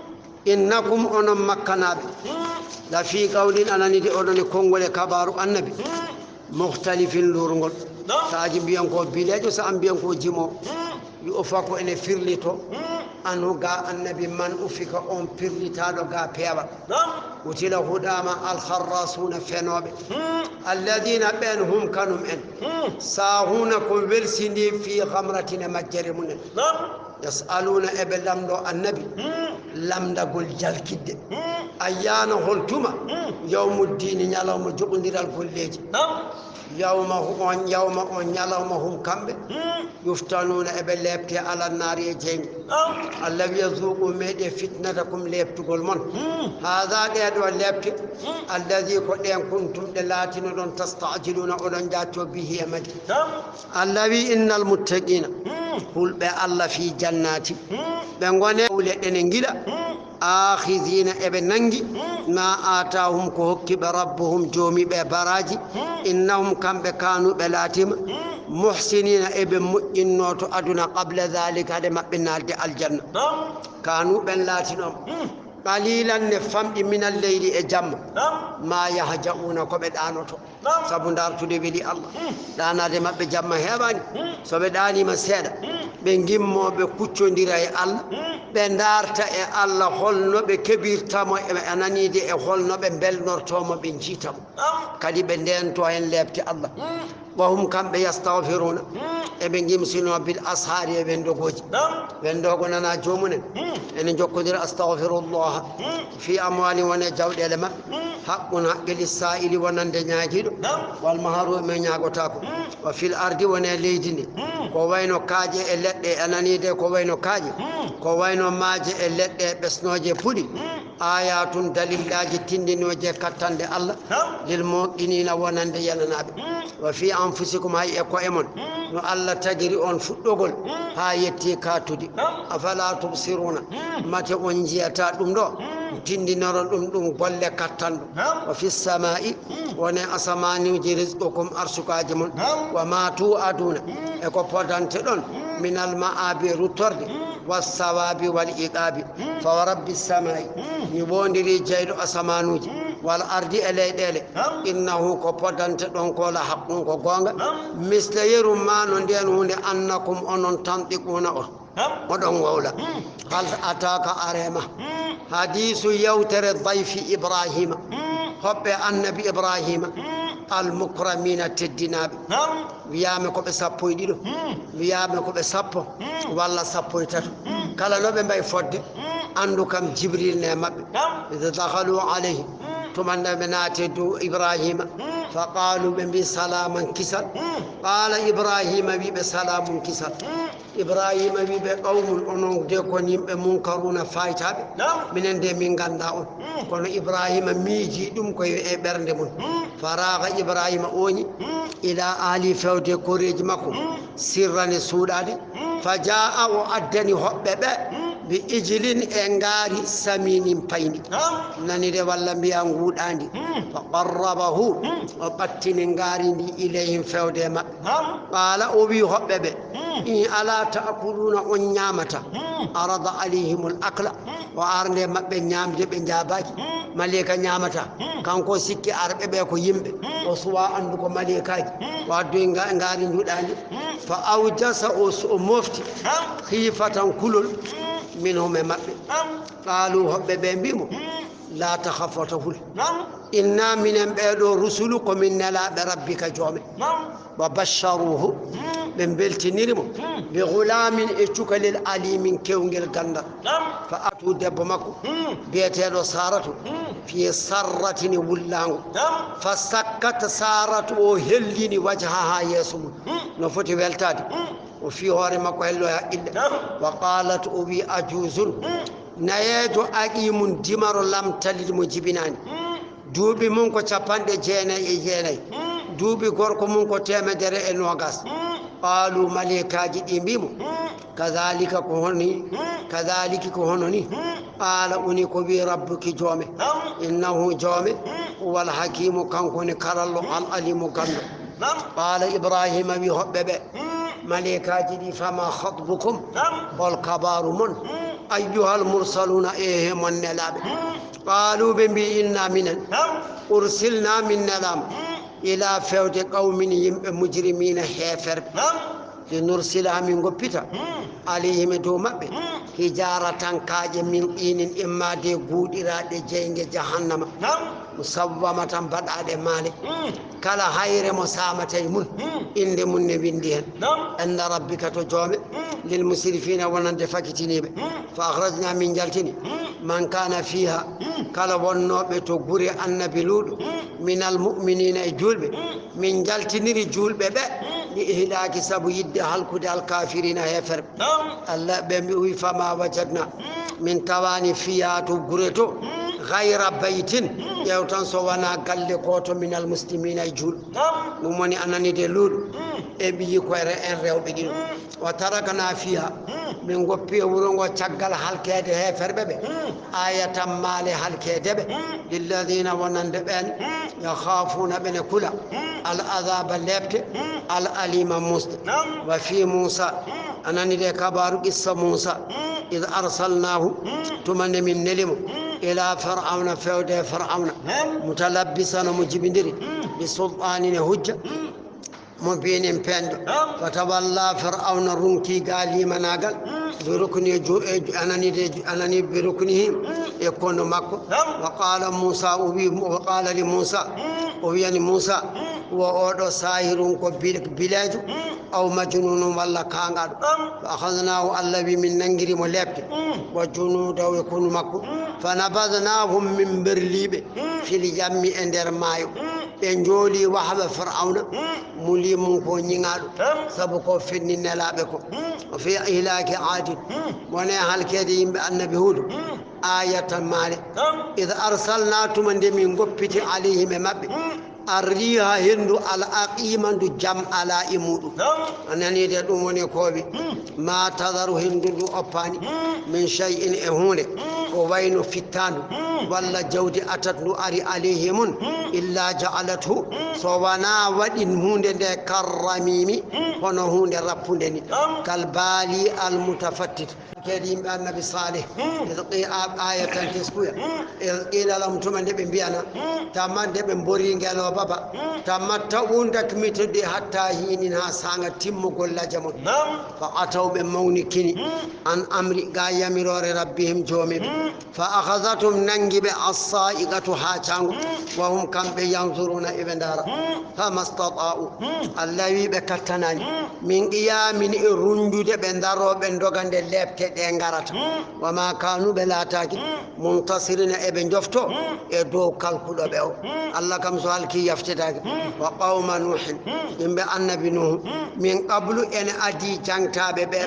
Innakum onon makkanaaɓe. Hmm. La fii qawlin a nanii de oɗon e konngol e kabaaru annabi. Hmm. Mukhtalifin luurngol. Naam. Saaji mbiyan ko bileejo, sa an mbiyan ko jimo. Hmm. Yu'faku ene firlito. Hmm. Anhu ga annabi man ufika on pirlitaaɗo ga peewal. Naam. Qutila huɗaama alkharrasuuna fenooɓe. Hmm. Alladina ɓen hum kanum en. Hmm. Saahuuna ko welsini fi ghamratin e majjere mum en. Naam. Yas'aluuna eɓe lamndo annabi. Hmm. Lamndagol jalkidde. Hmm. Ayyaana hol tuma. Hmm. Yawmuddiini ñalawma joɓondiral golleeji. Naam. Yawma hu-, on, yawma on ñalawma hum kamɓe. Hmm. Yuftanuuna eɓe leepte ala naari e jeynge. Naam. Allah wiya zuuqu meeɗe fitnatakum leeptugol mon. Hmm. Haada ɗee ɗoo leepte. Hmm. Allazi ko ɗeen kuntum ɗe laatinoɗon tastaajiluuna oɗon jaacco bihi e majje. Naam. Allah wi innal muttaqiina. Hmm. Hulɓe Allah fii jannaati. Hmm. Ɓe ngone leɗɗe ne ngila. Hmm. Akhidina eɓe nangi, hmm, ma atahum ko hokki ɓe rabbuhum joomi ɓe baraji, hmm, innahum kamɓe kanu ɓe laatima, hmm, muhsinina eɓe moƴƴinno to aduna qabla dhalika hade maɓɓe naalde aljanna. Naam. Kanu ɓen laatinooma, hmm, qalilan ne famɗi minal leyli e jamma, naam, ma yahja'una ko ɓe ɗaanoto. Naam. Sabu ndaartude weli Allah. Hmm. Ɗaanaade maɓɓe jamma heewaani. Hmm. So ɓe ɗaaniima seeɗa, hmm, ɓe ngimmoo ɓe kuccondira e Allah. Hmm. Ɓe ndaarta e Allah holno ɓe keɓirta mo, e a naniide e holno ɓe mbelnortoo mo, ɓe njiita mo. Naam. Kadi ɓe ndeentoo heen leepte Allah. Hmm. Wa hum kamɓe yastagfiruuna. Hmm. Eɓe ngimsinoo bil ashaari e wendogooji. Naam. Wendoogo nana joomumen. Hmm. Ene njokkondira astagfirullah. Hmm. Fi amwaali won e jawɗeele maɓɓe. Hmm. Haqqun haqqe lissa'ili wonande ñaagiiɗo. Naam. Wal maharuumi e ñaagotaako. Hmm. Wa fil ardi won e leydi ndi. Hmm. Ko wayno kaaƴe e leɗɗe a nanii de ko wayno kaaƴe. Hmm. Ko wayno maaje e leɗɗe ɓesnooje puɗi. Hmm. Ayatun dalillaaji tinndinooje kattanɗe Allah. Naam. Lil muuqiniina wonande yananaaɓe. Hmm. Wa fi anfusikum hay e ko'e mon. Hmm. No Allah tagiri on fuɗɗogol, hmm, haa yetti kaatude. Naam. Afala tubsiruuna. Hmm. Mate on njiyataa ɗum ɗo? Hmm. Tinndinoron ɗum, ɗum golle kattanɗo. Naam. Wa fis samaa'i, hmm, won e asamaanuuji rizqukum arsukaaji mon. Naam. Wa ma tu'aduuna, hmm, e ko podanteɗon, hmm, minal ma'aabi ruttorde, hmm, was sawaabi wal iqaabi. Hmm. Fa wa rabbi samaa'i, hmm, mi woondirii jeyɗo asamaanuuji, hmm, wal ardi e leyɗeele. Naam. Innahu ko podanteɗon ko la haqqun ko goonga. Naam. Misla yeru ma no ndeen huunde annakum onon tantiquuna on. Naam. Oɗon wowla. Hmm. Hal ataaka areema. Hmm. Hadiisu yewtere dayfi Ibraahiima. Hmm. Hoɓɓe annabi Ibrahima, al mukramina, teddinaaɓe. Wiyaama ko ɓe sappo e ɗiɗo, wiyaama ko ɓe sappo walla sappo e tato. Kala no ɓe mbayi fodde, anndu kam Jibril ne maɓɓe. Ida dakhalu alayhi, tuma nde ɓe naati dow Ibrahima, fa qalu, ɓe mbi, salaman, kisal. Qala Ibrahima, wi ɓe, salamun, kisal. Ibrahima wi ɓe, qawmun, onon de kon yimɓe, munkaruna, faytaaɓe. Minen de min ngannda on. Kono Ibrahima miiji ɗum ko e ɓernde mum. Faraga, Ibrahima ooñi, ila ahli, fewde koreeji makko, sirran, e suuɗaade. Fa jaa, o addani hoɓɓe ɓe, bi ijlin, e ngaari, saminin, payndi. Nani de walla mbiya nguuɗaandi. Fa qarrabahu, o ɓattini ngaari ndi, ilayhim, fewde e maɓɓe. Qala, o wi hoɓɓe ɓe, in ala ta'kuluna, on ñaamata. Arada alayhimul akla, o arde maɓɓe ñaamde, ɓe njaabaaki. Maleyka ñaamata, kanko o sikki arɓe ɓe ko yimɓe, o suwa anndu ko maleykaaji, o addoyi nga-, ngaari njuɗaandi. Fa awjasa, o s-, o mofti, khiifatan, kulol, minhum, e maɓɓe. Qalu, hoɓɓe ɓe mbi mo, la takhaf, wota hul. Inna, minen ɓee ɗoo, rusulu, ko min nelaaɓe rabbika, joome. Wa basharuhu, ɓe mbeltiniri mo, bi ghulamin, e cukalel, alimin, kewngel ganndal. Fa atu, debbo makko, biyeteeɗo Saratu, fi sarratin, e wullaango. Fa sakkat, Saratu o hellini, wajhaha, yeeso mum. No foti weltaade. O fii hoore makko hello e haqqille. Wa qalat, o wi, ajuzun, nayeejo, aqimun, dimaro, lam talid, mo jibinaani. Duuɓi mum ko capanɗe jeenayi e jeenayi. Duuɓi gorko mum ko teemedere e noogas. Qalu, maleykaaji ɗi mbi mo, kadhalika, ko hono ni, kadhaliki, ko hono ni. Qala, woni ko wi, rabbuki, joome. Innahu, joome, huwal hakimu, kanko woni karallo, al alimu, ganndo. Qala Ibrahima wi hoɓɓe ɓe, maleykaaji ɗi, fama khatbukum, hol kabaaru mon, ayyuhal mursaluna, e he mon nelaaɓe. Qalu, ɓe mbi, inna, minen, ursilna, min nelaama, ila, fewde, qawmin, yimɓe, mujrimina, heeferɓe. Linursila, min ngoppita, alayhim, e dow maɓɓe, hijaratan, kaaƴe, min tinin, imma de guuɗiraaɗe jeyge jahannama, musawwamatan, baɗaaɗe maale. Kala hayre mo saamata e mum, innde mum ne winndi heen. Inda rabbika, to joome, lil musrifina, wonande fakitiniiɓe. Fa akhrajna, min njaltini, man kana fiha, kala wonnooɓe to gure annabi Luuɗo, minal mu'minina, e juulɓe, min njaltiniri juulɓe ɓe, li ihlaki, sabu yiɗde halkude, al kafirina, heeferɓe. Allah, ɓe mbi, wi, fama wajadna, min tawaani, fiha, to gure to, ghayra baytin, ƴeew tan so wona galle gooto, minal muslimina, e juulɓe. Ɗum woni, a nani de, Luuɗo e ɓiyi koyre en rewɓe ɗiɗo. Wa tarakna fiha, min goppi e wuro ngo caggal halkeede heeferɓe ɓe, ayatan, maale halkeede ɓe, lilladina, wonande ɓeen, yakhafuna, ɓene kula, al azaba, leepte, al alima, musde. Wa fi Musa, a nani de kabaaru qissa Musa, id arsalnahu, tuma nde min neli mo, ila Fir'auna, fewde e Fir'auna, mutalabbisan, mo jibindiri, bi sultanin, e hujja, mo binin, peeñɗo. Fa tawalla, Fir'auna runki ga limanaagal, bi rukni, ju-, e ju-, anani de, anani bi ruknihi, e kono makko. Wa qala Musa, o wi, wa qala li Musa, o wiyani Musa, wo oɗo sahirun ko bil-, bileejo, aw majnunun walla kaangaɗo. Fa akhadnahu, Allah wi min nangiri mo leepte, wa junudahu e konu makko. Fa nabadnahum, min berliɓe, fil yammi e nder maayo. Ɓe njooli wahwa Fir'auna, muli mum ko ñiŋaaɗo, sabu ko fenni nelaaɓe ko. Wa fi ihlaki Adin, wone halkeede yimɓe annabi Huudu, ayatan maale. Id arsalna, tuma nde min goppiti, alayhim e maɓɓe, arriha henndu al aqima ndu jam alaa e muɗum. A nanii de, ɗum woni koowi. Ma tadaru henndu ndu oppaani. Min shay'in e huunde. Ko wayno fittaandu. Walla jawdi atat ndu ari alayhimun. Illa ja'alathu. So wanaa waɗin huunde nde karramimi. Hono huunde rappunde ni. Kal baali al mutafattit. Kadi yimɓe annabi Salih, id qi-, a-, aya tan teskuya. Id qila lahum, tuma nde ɓe mbiyana, tamma nde ɓe mbori ngelooba ba, tamatta'u, dakmitoɗe, hatta hinin, haa saanga timmugol laja mon. Fa ataw, ɓe mawnikini, an amri, ga yamiroore rabbihim, joomi ɓe. Fa akhazathum, Nanngi ɓe as-saa'iqatu haa caango. Wa hum kamɓe yanzuruna eɓe ndaara. Fama stata'u. Allah wi ɓe kattanaani. Min qiyamin e runndude ɓe ndaroo ɓe ndoga nde leepte ɗe ngarata. Wa ma kanu ɓe laataaki. Muntasirina eɓe njofto e dow kalkuɗo ɓe o. Allah kam so halki yaftetaake. Wa qawma Nuuhin. Yimɓe annabi Nuuhu. Min qablu ene adii jaŋtaaɓe ɓe.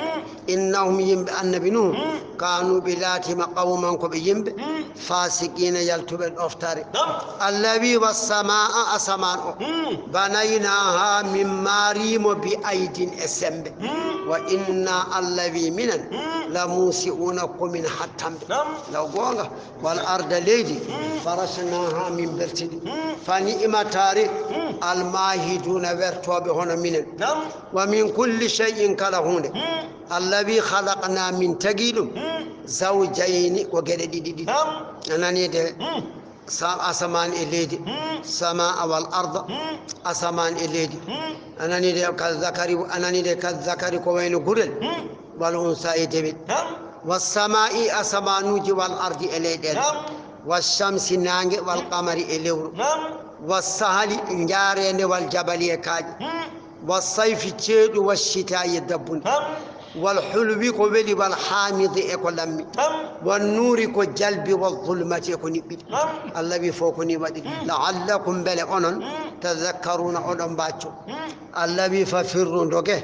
Innahum yimɓe annabi Nuuhu. Kanu ɓe laatima qawman ko ɓe yimɓe. Fasiqina yaltuɓe ɗoftare. Allah wi wa samaa asamaan o. Banaynaha min maarimo bi aydin e sembe. Wa inna Allah wi minen. La musiuna komin hattanɓe. Law goonga. Wal arda leydi. Farashnaha min bertidi. Fa ni'ima taari. Almahiduna wertooɓe hono minen. Wa min kulli shay'in kala huunde. Allah wi khalaqna min tagi ɗum. Zawjayni ko geɗe ɗiɗi ɗiɗi. A nani de. Sa-, asamaan e leydi. Samaa wal arda. Asamaan e leydi. A nani de kal zakari, a nani de kal zakari ko wayno gurel. Wal unsa e dewel. Wa samaa'i asamaanuuji wal ardi e leyɗeele. Wa shamsi naange wal qamari e lewru. Wa sahali njaareende wal jabali e kaaƴe. Wa sayfi ceeɗu wa shitaa'i e dabbunde. Wal hulwi ko weli wal haamidi e ko lammi. Wa nuuri ko jalbi wa zulmati e ko niɓɓiɗi. Allah wi fof ko ni waɗi. La'allakum mbele onon tazakkaruna oɗon mbacco. Allah wi fa firru ndoge.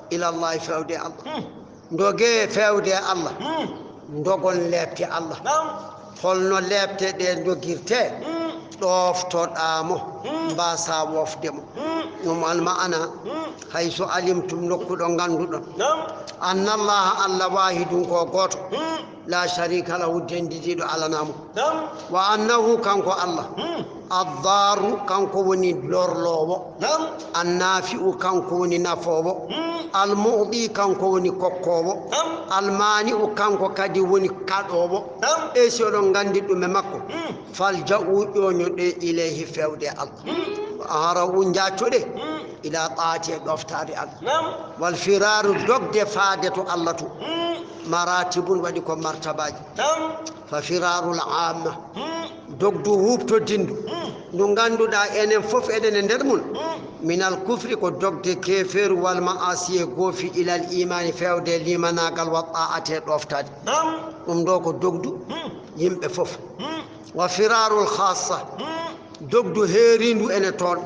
Ilallahi fewde Allah. Ndoge fewde Allah. Ndogon leepte Allah. Holno leepte ɗe ndogirte? Ɗoftoɗaa mo, mbasa wofde mo. Ɗum almaana, hayso alimtum nokku ɗo ngannduɗon. Annallaha Allah waahidun ko gooto. La sharika lahu dendidiiɗo alanaa mo. Wa annahu kanko Allah. Addaaru kanko woni lorloowo. Annaafi'u kanko woni nafoowo. Almu'di kanko woni kokkoowo. Almaani'u kanko kadi woni kaɗoowo. Ɓey si oɗon nganndi ɗum e makko. Falja'u ƴooñoɗe ilayhi fewde Allah. Ahara'u njaaccoɗe ila taati e ɗoftaade Allah. Wal firaaru dogde faade to Allah to. Maratibun waɗi ko martabaaji. Fa firaarul aamma. Dogdu huuɓtodindu. Ndu ngannduɗaa enen fof eɗen e nder mum. Minal kufri ko dogde keefeeru wal ma'asi e goofi ilal imaani fewde limanaagal wa ta'ati e ɗoftaade. Ɗum ɗo ko dogdu yimɓe fof. Wa firaarul khassa. Dogdu heerindu ene toon.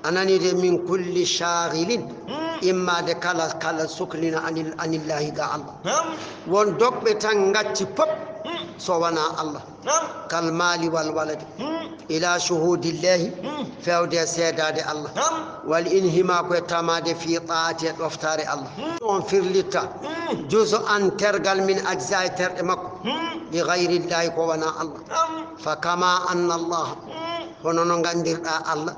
A nani de min kulli shaghilin. Immaade kala, kala suklina anil, anillahi ga Allah. Won dogɓe tan ngacci pop so wonaa Allah. Kal maali wal waladi. Ila shuhudillahi. Fewde seedaade Allah. Wal inhimaaku e tamaade fi taati e ɗoftaare Allah. On firlitta. Juzu an tergal min ajza e terɗe makko. Li ghayrillahi ko wonaa Allah. Fa kama anna Allah. Hono no nganndirɗaa Allah.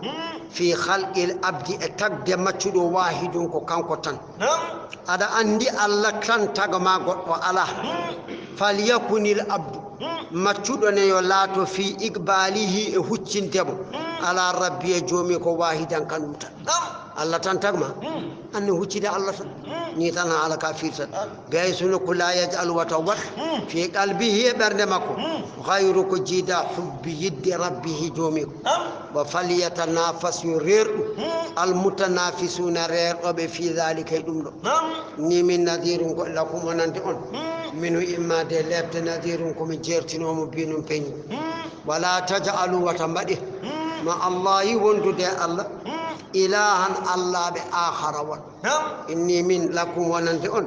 Fi khalqil abdi e tagde maccuɗo waahidun ko kanko tan. Aɗa anndi Allah tan taga ma goɗɗo alaa. Falyakunil abdu. Maccuɗo ne yo laato fi iqbalihi e huccinde mo. Ala rabbi e joomi ko waahidan kanum tan. Allah tan tagma. Anne huccide Allah tan. Ni tan ala ka firtan. Gay sunu ko la yaj'al wata wat. Fi qalbihi e ɓernde makko. Ghayru ko jiida hubbi yidde rabbihi joomi ko. Wa falyatanafas yo reerɗu. Al mutanafisuna reerɗoɓe fi dhalika e ɗum ɗo. Ni min nadirun ko lakum wonande on. Minu immade lepte nadirun ko mi jertinomo binum peñi. Wala taj'alu wata mbaɗe. Ma Allahi wondude e Allah. Ilahan Allah ɓe akhara won. Inni min lakum wonande on.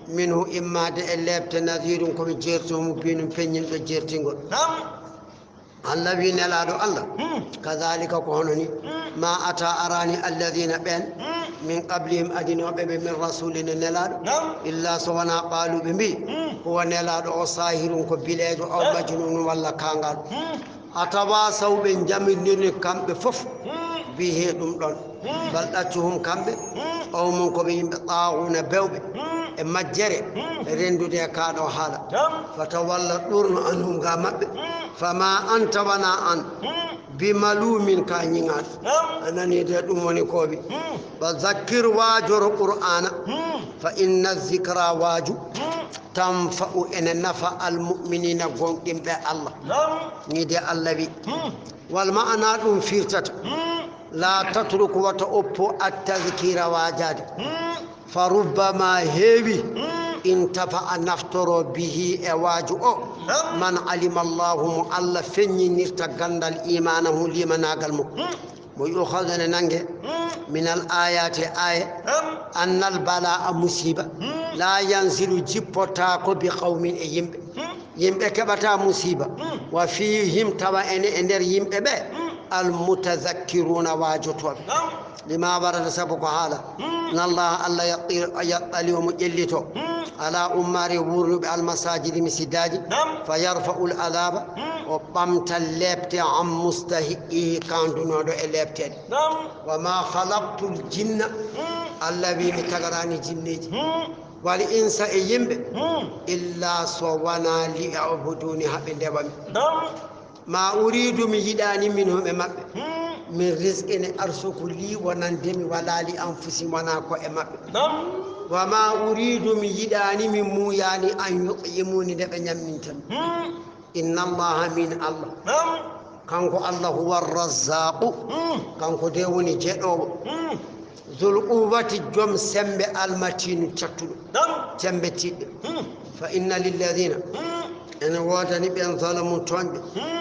Minhu immade e lepte nadirun ko mi jertinomo binum peñinɗo jertingol. Allah wi nelaaɗo Allah. Kadhalika ko hono ni. Ma ata arani alladhina ɓen. Min qablihim adinooɓe ɓe min rasulin e nelaaɗo. Illa so wona qaalu ɓe mbi. Huwa nelaaɗo o sahirun ko bileejo aw majnunun walla kangal. Atawasaw ɓe jamirnirni kamɓe fof. Bi he ɗum ɗon. Bal ɗaccuhum kamɓe. Qawmun ko ɓe yimɓe taaxuuna bewɓe. E majjere. Rendude e kaa ɗo haala. Fatawalla ɗurno anhum ga maɓɓe. Fama anta wona an. Bi malumin ka ñiŋaaɗo. A nani de ɗum woni ko wi. Wa zakkir waajoro Qur'aana. Fa inna zikra waaju. Tanfa'u ene nafa almu'miniina gonɗinɓe Allah. Naam. Ni de Allah wi. Hmm. Wal ma'ana ɗum firtata. Hmm. La tatruku wata oppo at-tadhkira waajaade. Hmm. Fa rubbama heewi. Hmm. Intafa'a naftoro bihi e waaju o. Naam. Man alima Allahu mo Allah feññinirta ganndal imaanahu limanaagal mo. Hmm. Mo yu'khadhu ne nange. Hmm. Minal ayati aye. Naam. Annal bala'a musiba. Hmm. La yanzilu jippotaako bi qawmin e yimɓe. Hmm. Yimɓe keɓata musiba. Hmm. Wa fihim tawa ene e nder yimɓe ɓe. Hmm. Al mutadhakkiruna waajotooɓe. Naam. Lima warada sabu ko haala. Hmm. Inna Allah Allah yattali omo ƴellito. Hmm. Ala ummari wurnuɓe al masajidi misidaaji. Naam. Fa yarfa'ul adaba. Hmm. O ɓamta leepte an mustahiqihi kandunooɗo e leepteede. Naam. Wa ma khalaqtul jinna. Hmm. Allah wi mi tagarani jinneeji. Hmm. Wal insa e yimɓe. Hmm. Illa so wona li ya'buduni haɓe ndewa mi. Naam. Ma uridu mi yiɗani min hoɓe maɓɓe. Hmm. Min rizqin arsuku li wonande mi wala li anfusi wona ko e maɓɓe. Naam. Wa ma uridu mi yiɗani min muyani an yut'imuni nde ɓe ñamminta mi. Hmm. Inna Allaha min Allah. Naam. Kanko Allah huwa razzaqu. Hmm. Kanko de woni jeɗowo. Hmm. Zul quwwati jom sembe almatinu cattuɗo. Naam. Sembe tiɗɗo. Hmm. Fa inna lilladhina. Hmm. Ene woodani ɓen zalamu toñɓe. Hmm.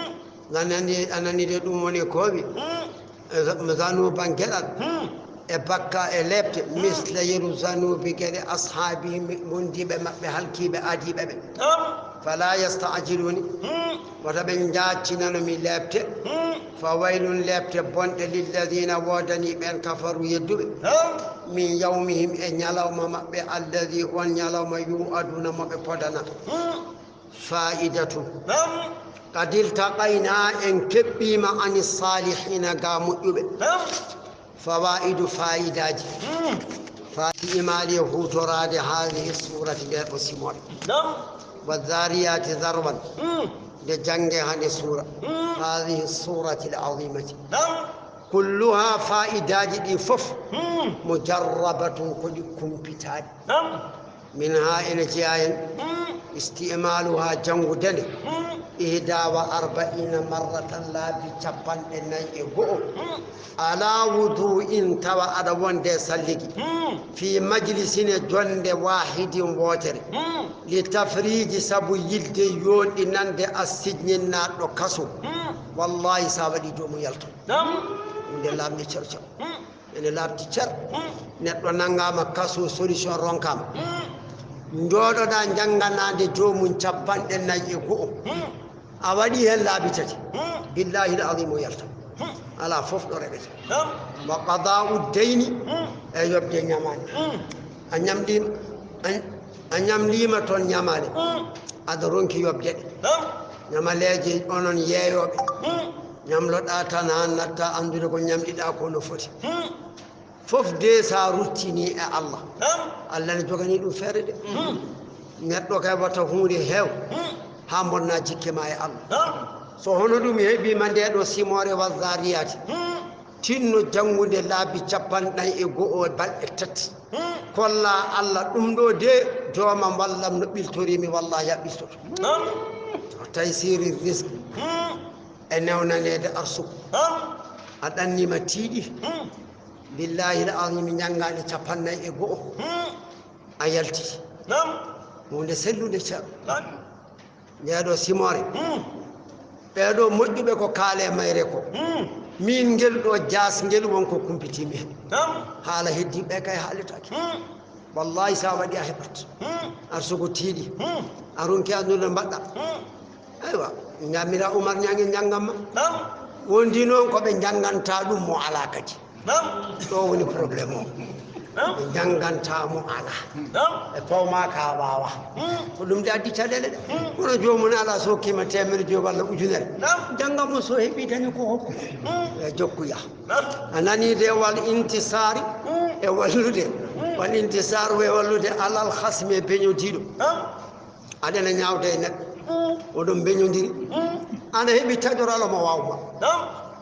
Anani, anani de ɗum woni kowi. Hmm. Zanuban geɗal. Hmm. E bakka e lepte. Hmm. Misla yeru zanubi geɗe ashabi wondiɓe maɓɓe halkiɓe adiɓe ɓe. Naam. Fala yasta'jiluni. Hmm. Wata ɓe jaaccinano mi lepte. Hmm. Fa waylun lepte bonɗe lilladhina woodani ɓen kafaru yedduɓe. Naam. Min yawmihim e ñalawma maɓɓe alladhi on ñalawma yu'aduna mo ɓe podana. Hmm. Fa'idatu. Naam. Qad iltaqayna en keɓɓima ani salihina ga moƴƴuɓe. Naam. Fawaidu fa'idaji. Hmm. Fa'i imali e hutorade hadhihi surati nder o simore. Naam. Wa dhariyati dharwan. Hmm. Nde jange hande sura. Hmm. Hadhihi surati al azimati. Naam. Kulluha fa'idaji ɗi fof. Hmm. Mujarrabatun ko ɗi kumpitaɗi. Naam. Min ha ene jeya hen. Hmm. Istimalu ha jangude nde. Hmm. Ihda wa arba'ina marratan laabi capanɗe nayi e go'o. Hmm. Ala wudu'in tawa aɗa wonde salligi. Hmm. Fi majlisin e jonde wahidin wootere. Hmm. Li tafriji sabu yilde yonɗinande assijnin naɗɗo kaso. Hmm. Wallahi sa waɗi jomum yalto. Naam. Nde lamɗe cerco. Hmm. Ene laaɓti cer. Hmm. Neɗɗo nanngama kaso, solution ronkama. Hmm. Njooɗoɗa njannganade joomum capanɗe nayi e go'o. Hmm. A waɗi heen laabi tati. Hmm. Billahi l azim o yalta. Hmm. Ala fof ɗo reɓete. Hmm. Wa qada'u dayni. Hmm. E yoɓde ñamaande. Hmm. A ñamɗima, a, a ñamlima toon ñamaale. Hmm. Aɗa ronki yoɓde ɗe. Hmm. Ñamaleeje onon yeeyooɓe. Hmm. Ñamloɗa tan haa natta anndude ko ñamɗiɗa ko no foti. Hmm. Fof de sa ruttini e Allah. Naam. Allah ne jogani ɗum feere de. Hmm. Neɗɗo kay watta huunde heew. Hmm. Haa bonna jikke ma e Allah. Naam. So hono ɗum heɓima nde ɗo simore wa zariyati. Hmm. Tinno janngude laabi capanɗe nayi e go'o e balɗe tati. Hmm. Kolla Allah ɗum ɗo de joomam wallam no ɓiltorimi wallahi a ɓiltoto. Naam. Taysiri risk. Hmm. E newnaneede arsuku. Naam. A ɗannima tiiɗi. Hmm. Billahi l azimi njanngaani capannayi e go'o. Hmm. A yalti. Naam. Huunde sellunde ceerno. Naam. Ndeeɗo simore. Hmm. Ɓeeɗo moƴƴuɓe ko kaale mayre ko. Hmm. Min ngel ɗo jaas ngel won ko kumpitimi heen. Naam. Haala heddi ɓe kay haalitaaki. Hmm. Wallahi sa waɗi a heɓat. Hmm. Arsuku tiiɗi. Hmm. A ronki anndude mbaɗɗa. Hmm. Aywa, ñamira Umar Ñaŋe njanngamma. Naam. Wondi noon ko ɓe njannganta ɗum mo alaa kadi. Naam. Ɗo woni problème o. Naam. Ɓe njannganta mo alaa. Naam. Ɓe pawma ka waawa. Hmm. Ko ɗum de addi caɗeele ɗe. Hmm. Kono joomum alaa so hokkima teemedde joyi walla ujunere. Naam. Njannga mo so heɓi dañi ko hokku. Hmm. E jokkuya. Naam. A nani de wal intisaari. Hmm. E wallude. Hmm. Wal intisaar e wallude alal khasmi e beñodiiɗo. Naam. Aɗa ene ñaawda e neɗɗo. Mm. Oɗon mbeñondiri. Mm. Aɗa heɓi taƴoralo mo waawma. Naam.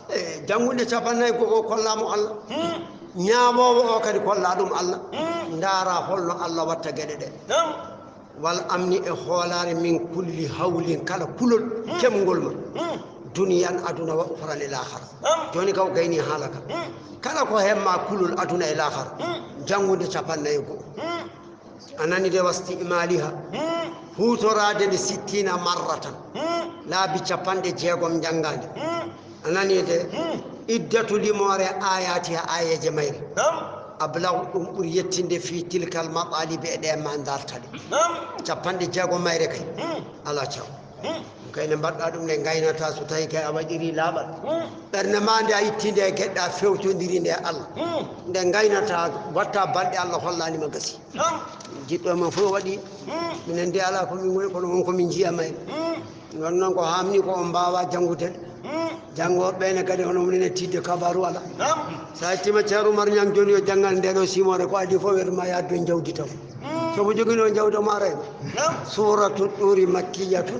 E, janngude capannayi ko o kollamo Allah. Mm. Ñaawoowo o kadi kolla ɗum Allah. Mm. Ndaara holno Allah watta geɗe ɗe. Naam. Wal amni e hoolaare min kulli hawlin, kala kulol kemngol ma. Duniyan, aduna wa ukhran e laakhara. Jooni ka o gayni haala ka. Kala ko hemma kulol aduna e laakhara. Janngude capanɗe nayi e go'o. A nani de, wastimaliha. Huutoraade nde sittina marratan. Laabi capanɗe jeegom njanngaande. A nani de, iddatu limoore ayatiha, ayeeje mayre. Ablagu, ɗum ɓuri yettinde fi tilkal maɓalibi e ɗe ma dartale. Capanɗe jeegom mayre kay. Ala caw. Kay nde mbaɗɗa ɗum nde gaynata so tawi kay a waɗiri laaɓal. Ɓernde ma nde a itti nde geɗɗa fewtodiri nde Allah. Nde gaynata watta balɗe Allah hollani ma gasi. Jiɗɗo ma fof waɗi. Minen de ala ko min woni kono won ko min jiya mayre. Ɗon noon ko hamni ko on mbaawa janngude. Janngo ɓe ne kadi hono minen e tidde kabaru ala. So a yettima Ceerno Umar Ñaŋ jooni yo janngal nde ɗo simoore ko adi fof wiyata ma yaddo jawdi taw. So mo jogino jawdi ma rayma. Suratu Ɗuri makkiyatu.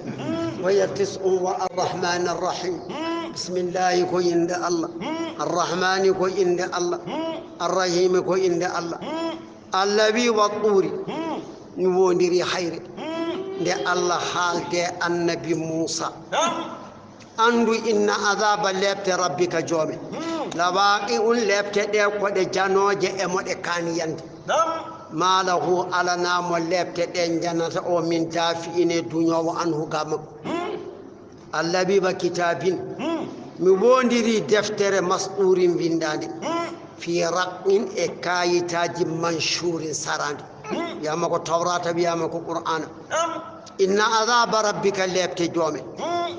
Wa hiya tis'un wa arrahmani arrahim. Bismillahi ko innde Allah. Arrahmani ko innde Allah. Arrahimi ko innde Allah. Allah wi wa Ɗuri. Mi wondiri hayre. Nde Allah haalde annabi Muusa. Anndu inna adaba leɓte rabbika joome. Lawaqi'un leɓte ɗe ko ɗe janooje e mo ɗe kaani yande. Ma lahu alana mo leɓte ɗe njanata o min dafi'in e duñoowo anhu ga makko. Allah wi wa kitabin. Mi wondiri deftere masɗurin windaande. Fi raqqin e kayitaaji manshurin saraande. Wiyama ko tawrata, wiyama ko qur'ana. Inna adaba rabbika leɓte joome.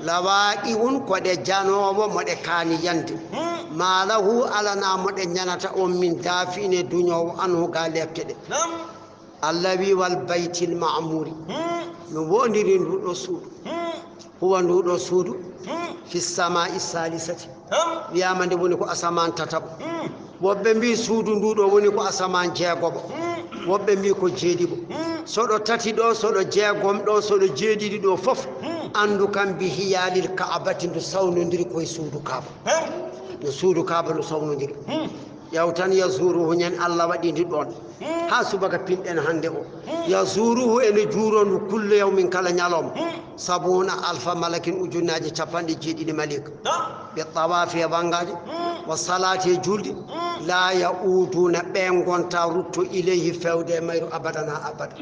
Lawaqi'un ko ɗe janoowo mo ɗe kaani yande. Ma lahu alana mo ɗe njanata on min dafi'in e duñoowo anhu ga leɓte ɗe. Allah wi wal baytil ma'muri. Mi wondiri ndu ɗo suudu. Huwa ndu ɗo suudu. Fi sama'i salisati. Wiyama nde woni ko asaman tataɓo. Woɓɓe mbi suudu ndu ɗo woni ko asaman jeegoɓo. Woɓɓe mbi ko jeeɗiɓo. So ɗo tati ɗo, so ɗo jeegom ɗo, so ɗo jeeɗiɗi ɗo fof. Andu kam bi hiyalil ka'abati ndu sawnodiri koye suudu kaaba. No suudu kaaba ndu sawnodiri. Ƴeew tan, yazuruhu ñande Allah waɗi ndi ɗon. Haa subaka pinɗen hannde o. Yazuruhu ene juuro ndu kullu yawmin kala ñalawma. Sabuna alfa malakin ujunnaaji capanɗe jeeɗiɗi malika. Bi tawaafi e wanngaade. Wa salaati e julde. La ya'uduna ɓe ngonta rutto ilayhi fewde e mayru abadan haa abada.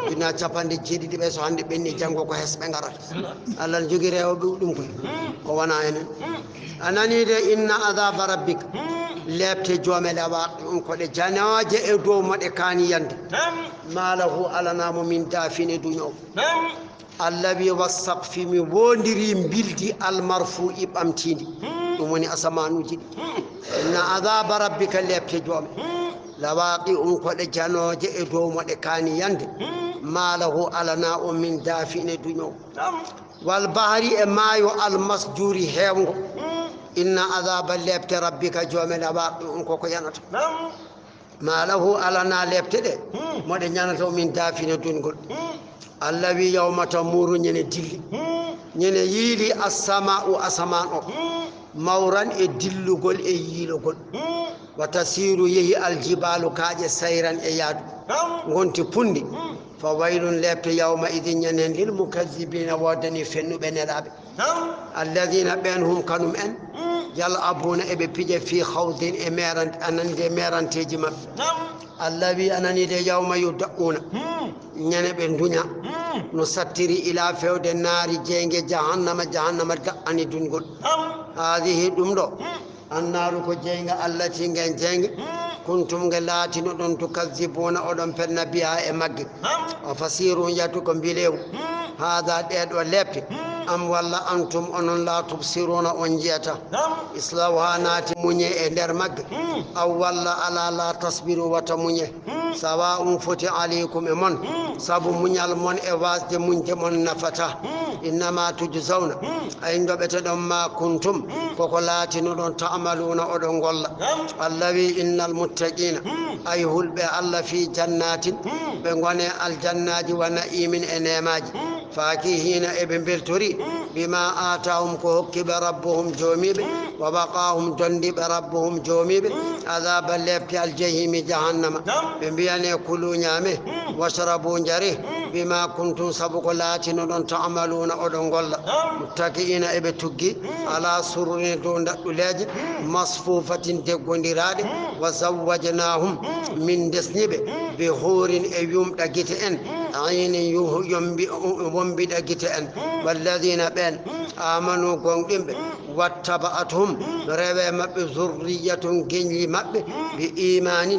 Ujunnaaji capanɗe jeeɗiɗi ɓe so hannde ɓenni janngo ko hes ɓe ngarata. Allah ne jogii rewɓe ɗum koy. Ko wona enen. A nani de, inna adaba rabbika. Leɓte joome lawaqi'un ko ɗe janooje e dow mo ɗe kaani yande. Ma lahu alana mo min dafi'in e duñoowo. Allah wi wa saqfi mi wondiri mbildi almarfu'i ɓamtindi. Ɗum woni asamanuuji ɗi. Inna adaba rabbika leɓte joome. Lawaqi'un ko ɗe janooje e dow mo ɗe kaani yande. Ma lahu alana o min dafi'in e duñoowo. Wal bahri e maayo al masjuri heewngo. Inna adaba leɓte rabbika joome lawaqi'un koko yanata. Ma lahu alana leɓte ɗe. Mo ɗe ñanata o min dafi'in e duñgol. Allah wi yawma tamuru ñande dilli. Ñande yiili assama'u asaman o. Mawran e dillugol e yiilogol. Wa tasiru yehi aljibalu kaaƴe sayran e yaadu. Ngonti punndi. Fa waylun leɓte yawma idin ñanden lil mukazzibina woodani fennuɓe nelaaɓe. Alladina ɓen hum kanum en. Yal'abuna eɓe piƴa fi khawdin e merante anande meranteeji maɓɓe. Allah wi a nani de yawma yudda'una. Ñande ɓe duña. No sattiri ila fewde naari jeynge jahannama, jahannama da'ani duñgol. Haadihi ɗum ɗo. Annaaru ko jeynga allati ngen jeynga. Kuntum nge laatinoɗon tukazzibuna oɗon penna biha e magge. O fasirun yatu ko mbilewu. Haada ɗeɗo leɓte. Am walla antum onon la tubsiruna on jiyata. Islawha naati muñe e nder magge. Aw walla ala la tasbiru wata muñe. Sawa'un foti alaykum e mon. Sabu muñal mon e wasde muñde mon nafata. Innama tujzawna. Ay ndoɓeteɗon ma kuntum. Koko laatinoɗon ta'maluna oɗon golla. Allah wi innal muttaqina. Ay hulɓe Allah fi jannatin. Ɓe ngone aljannaji wa na'imin e nemaji. Fakihina eɓe beltori. بما آتاهم ko hokki ɓe ربهم joomiiɓe ووقاهم donndi ɓe ربهم joomiiɓe عذاب lepte الجحيم jahannama. Ɓe mbiyane كلوا ñaame واشربوا njare بما كنتم sabu ko laatinoɗon تعملون oɗon ngolla. متكئين eɓe tuggi على سرر dow ndaɗɗuleeje مصفوفة deggondiraaɗe وزوجناهم min ndesni ɓe بحور e yumɓe gite en عين yombi wombiɗe gite en والذين ɓeen آمنوا gonɗinɓe واتبعتهم rewe maɓɓe ذريتهم geñli maɓɓe بإيمان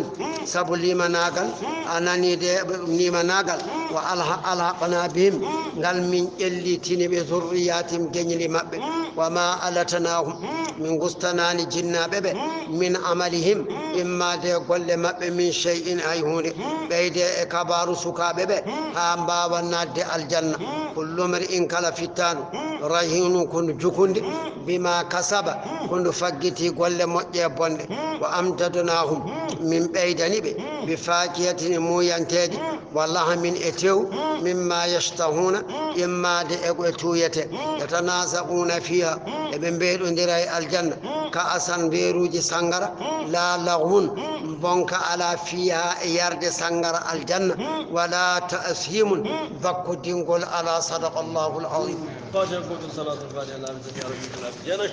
sabu limanaagal a nani de limanaagal وألحقنا بهم ngal min ƴellitini ɓe ذرياتهم geñli maɓɓe وما ألتناهم min gustanaani jinnaaɓe ɓe من عملهم immaade golle maɓɓe من شيء hay huunde ɓeyde e kabaaru sukaaɓe ɓe haa mbaawa naatde aljanna كل امرئ kala fittaandu رهين ko ndu jukundi بما كسب ko ndu faggiti golle moƴƴe e bonɗe وأمددناهم min ɓeydani ɓe بفاكهة e muuyanteeje ولحم e tew مما يشتهون immaade e ko ɓe tuuyete يتنازعون فيها eɓe mbeeɗondira e aljanna كأسا weeruuji sanngara لا لغو bonka alaa فيها e yarde sanngara aljanna ولا تأثيم bakkodingol alaa صدق الله العظيم Fatiha gotum salatul fatiha lamin sati ala min kala jana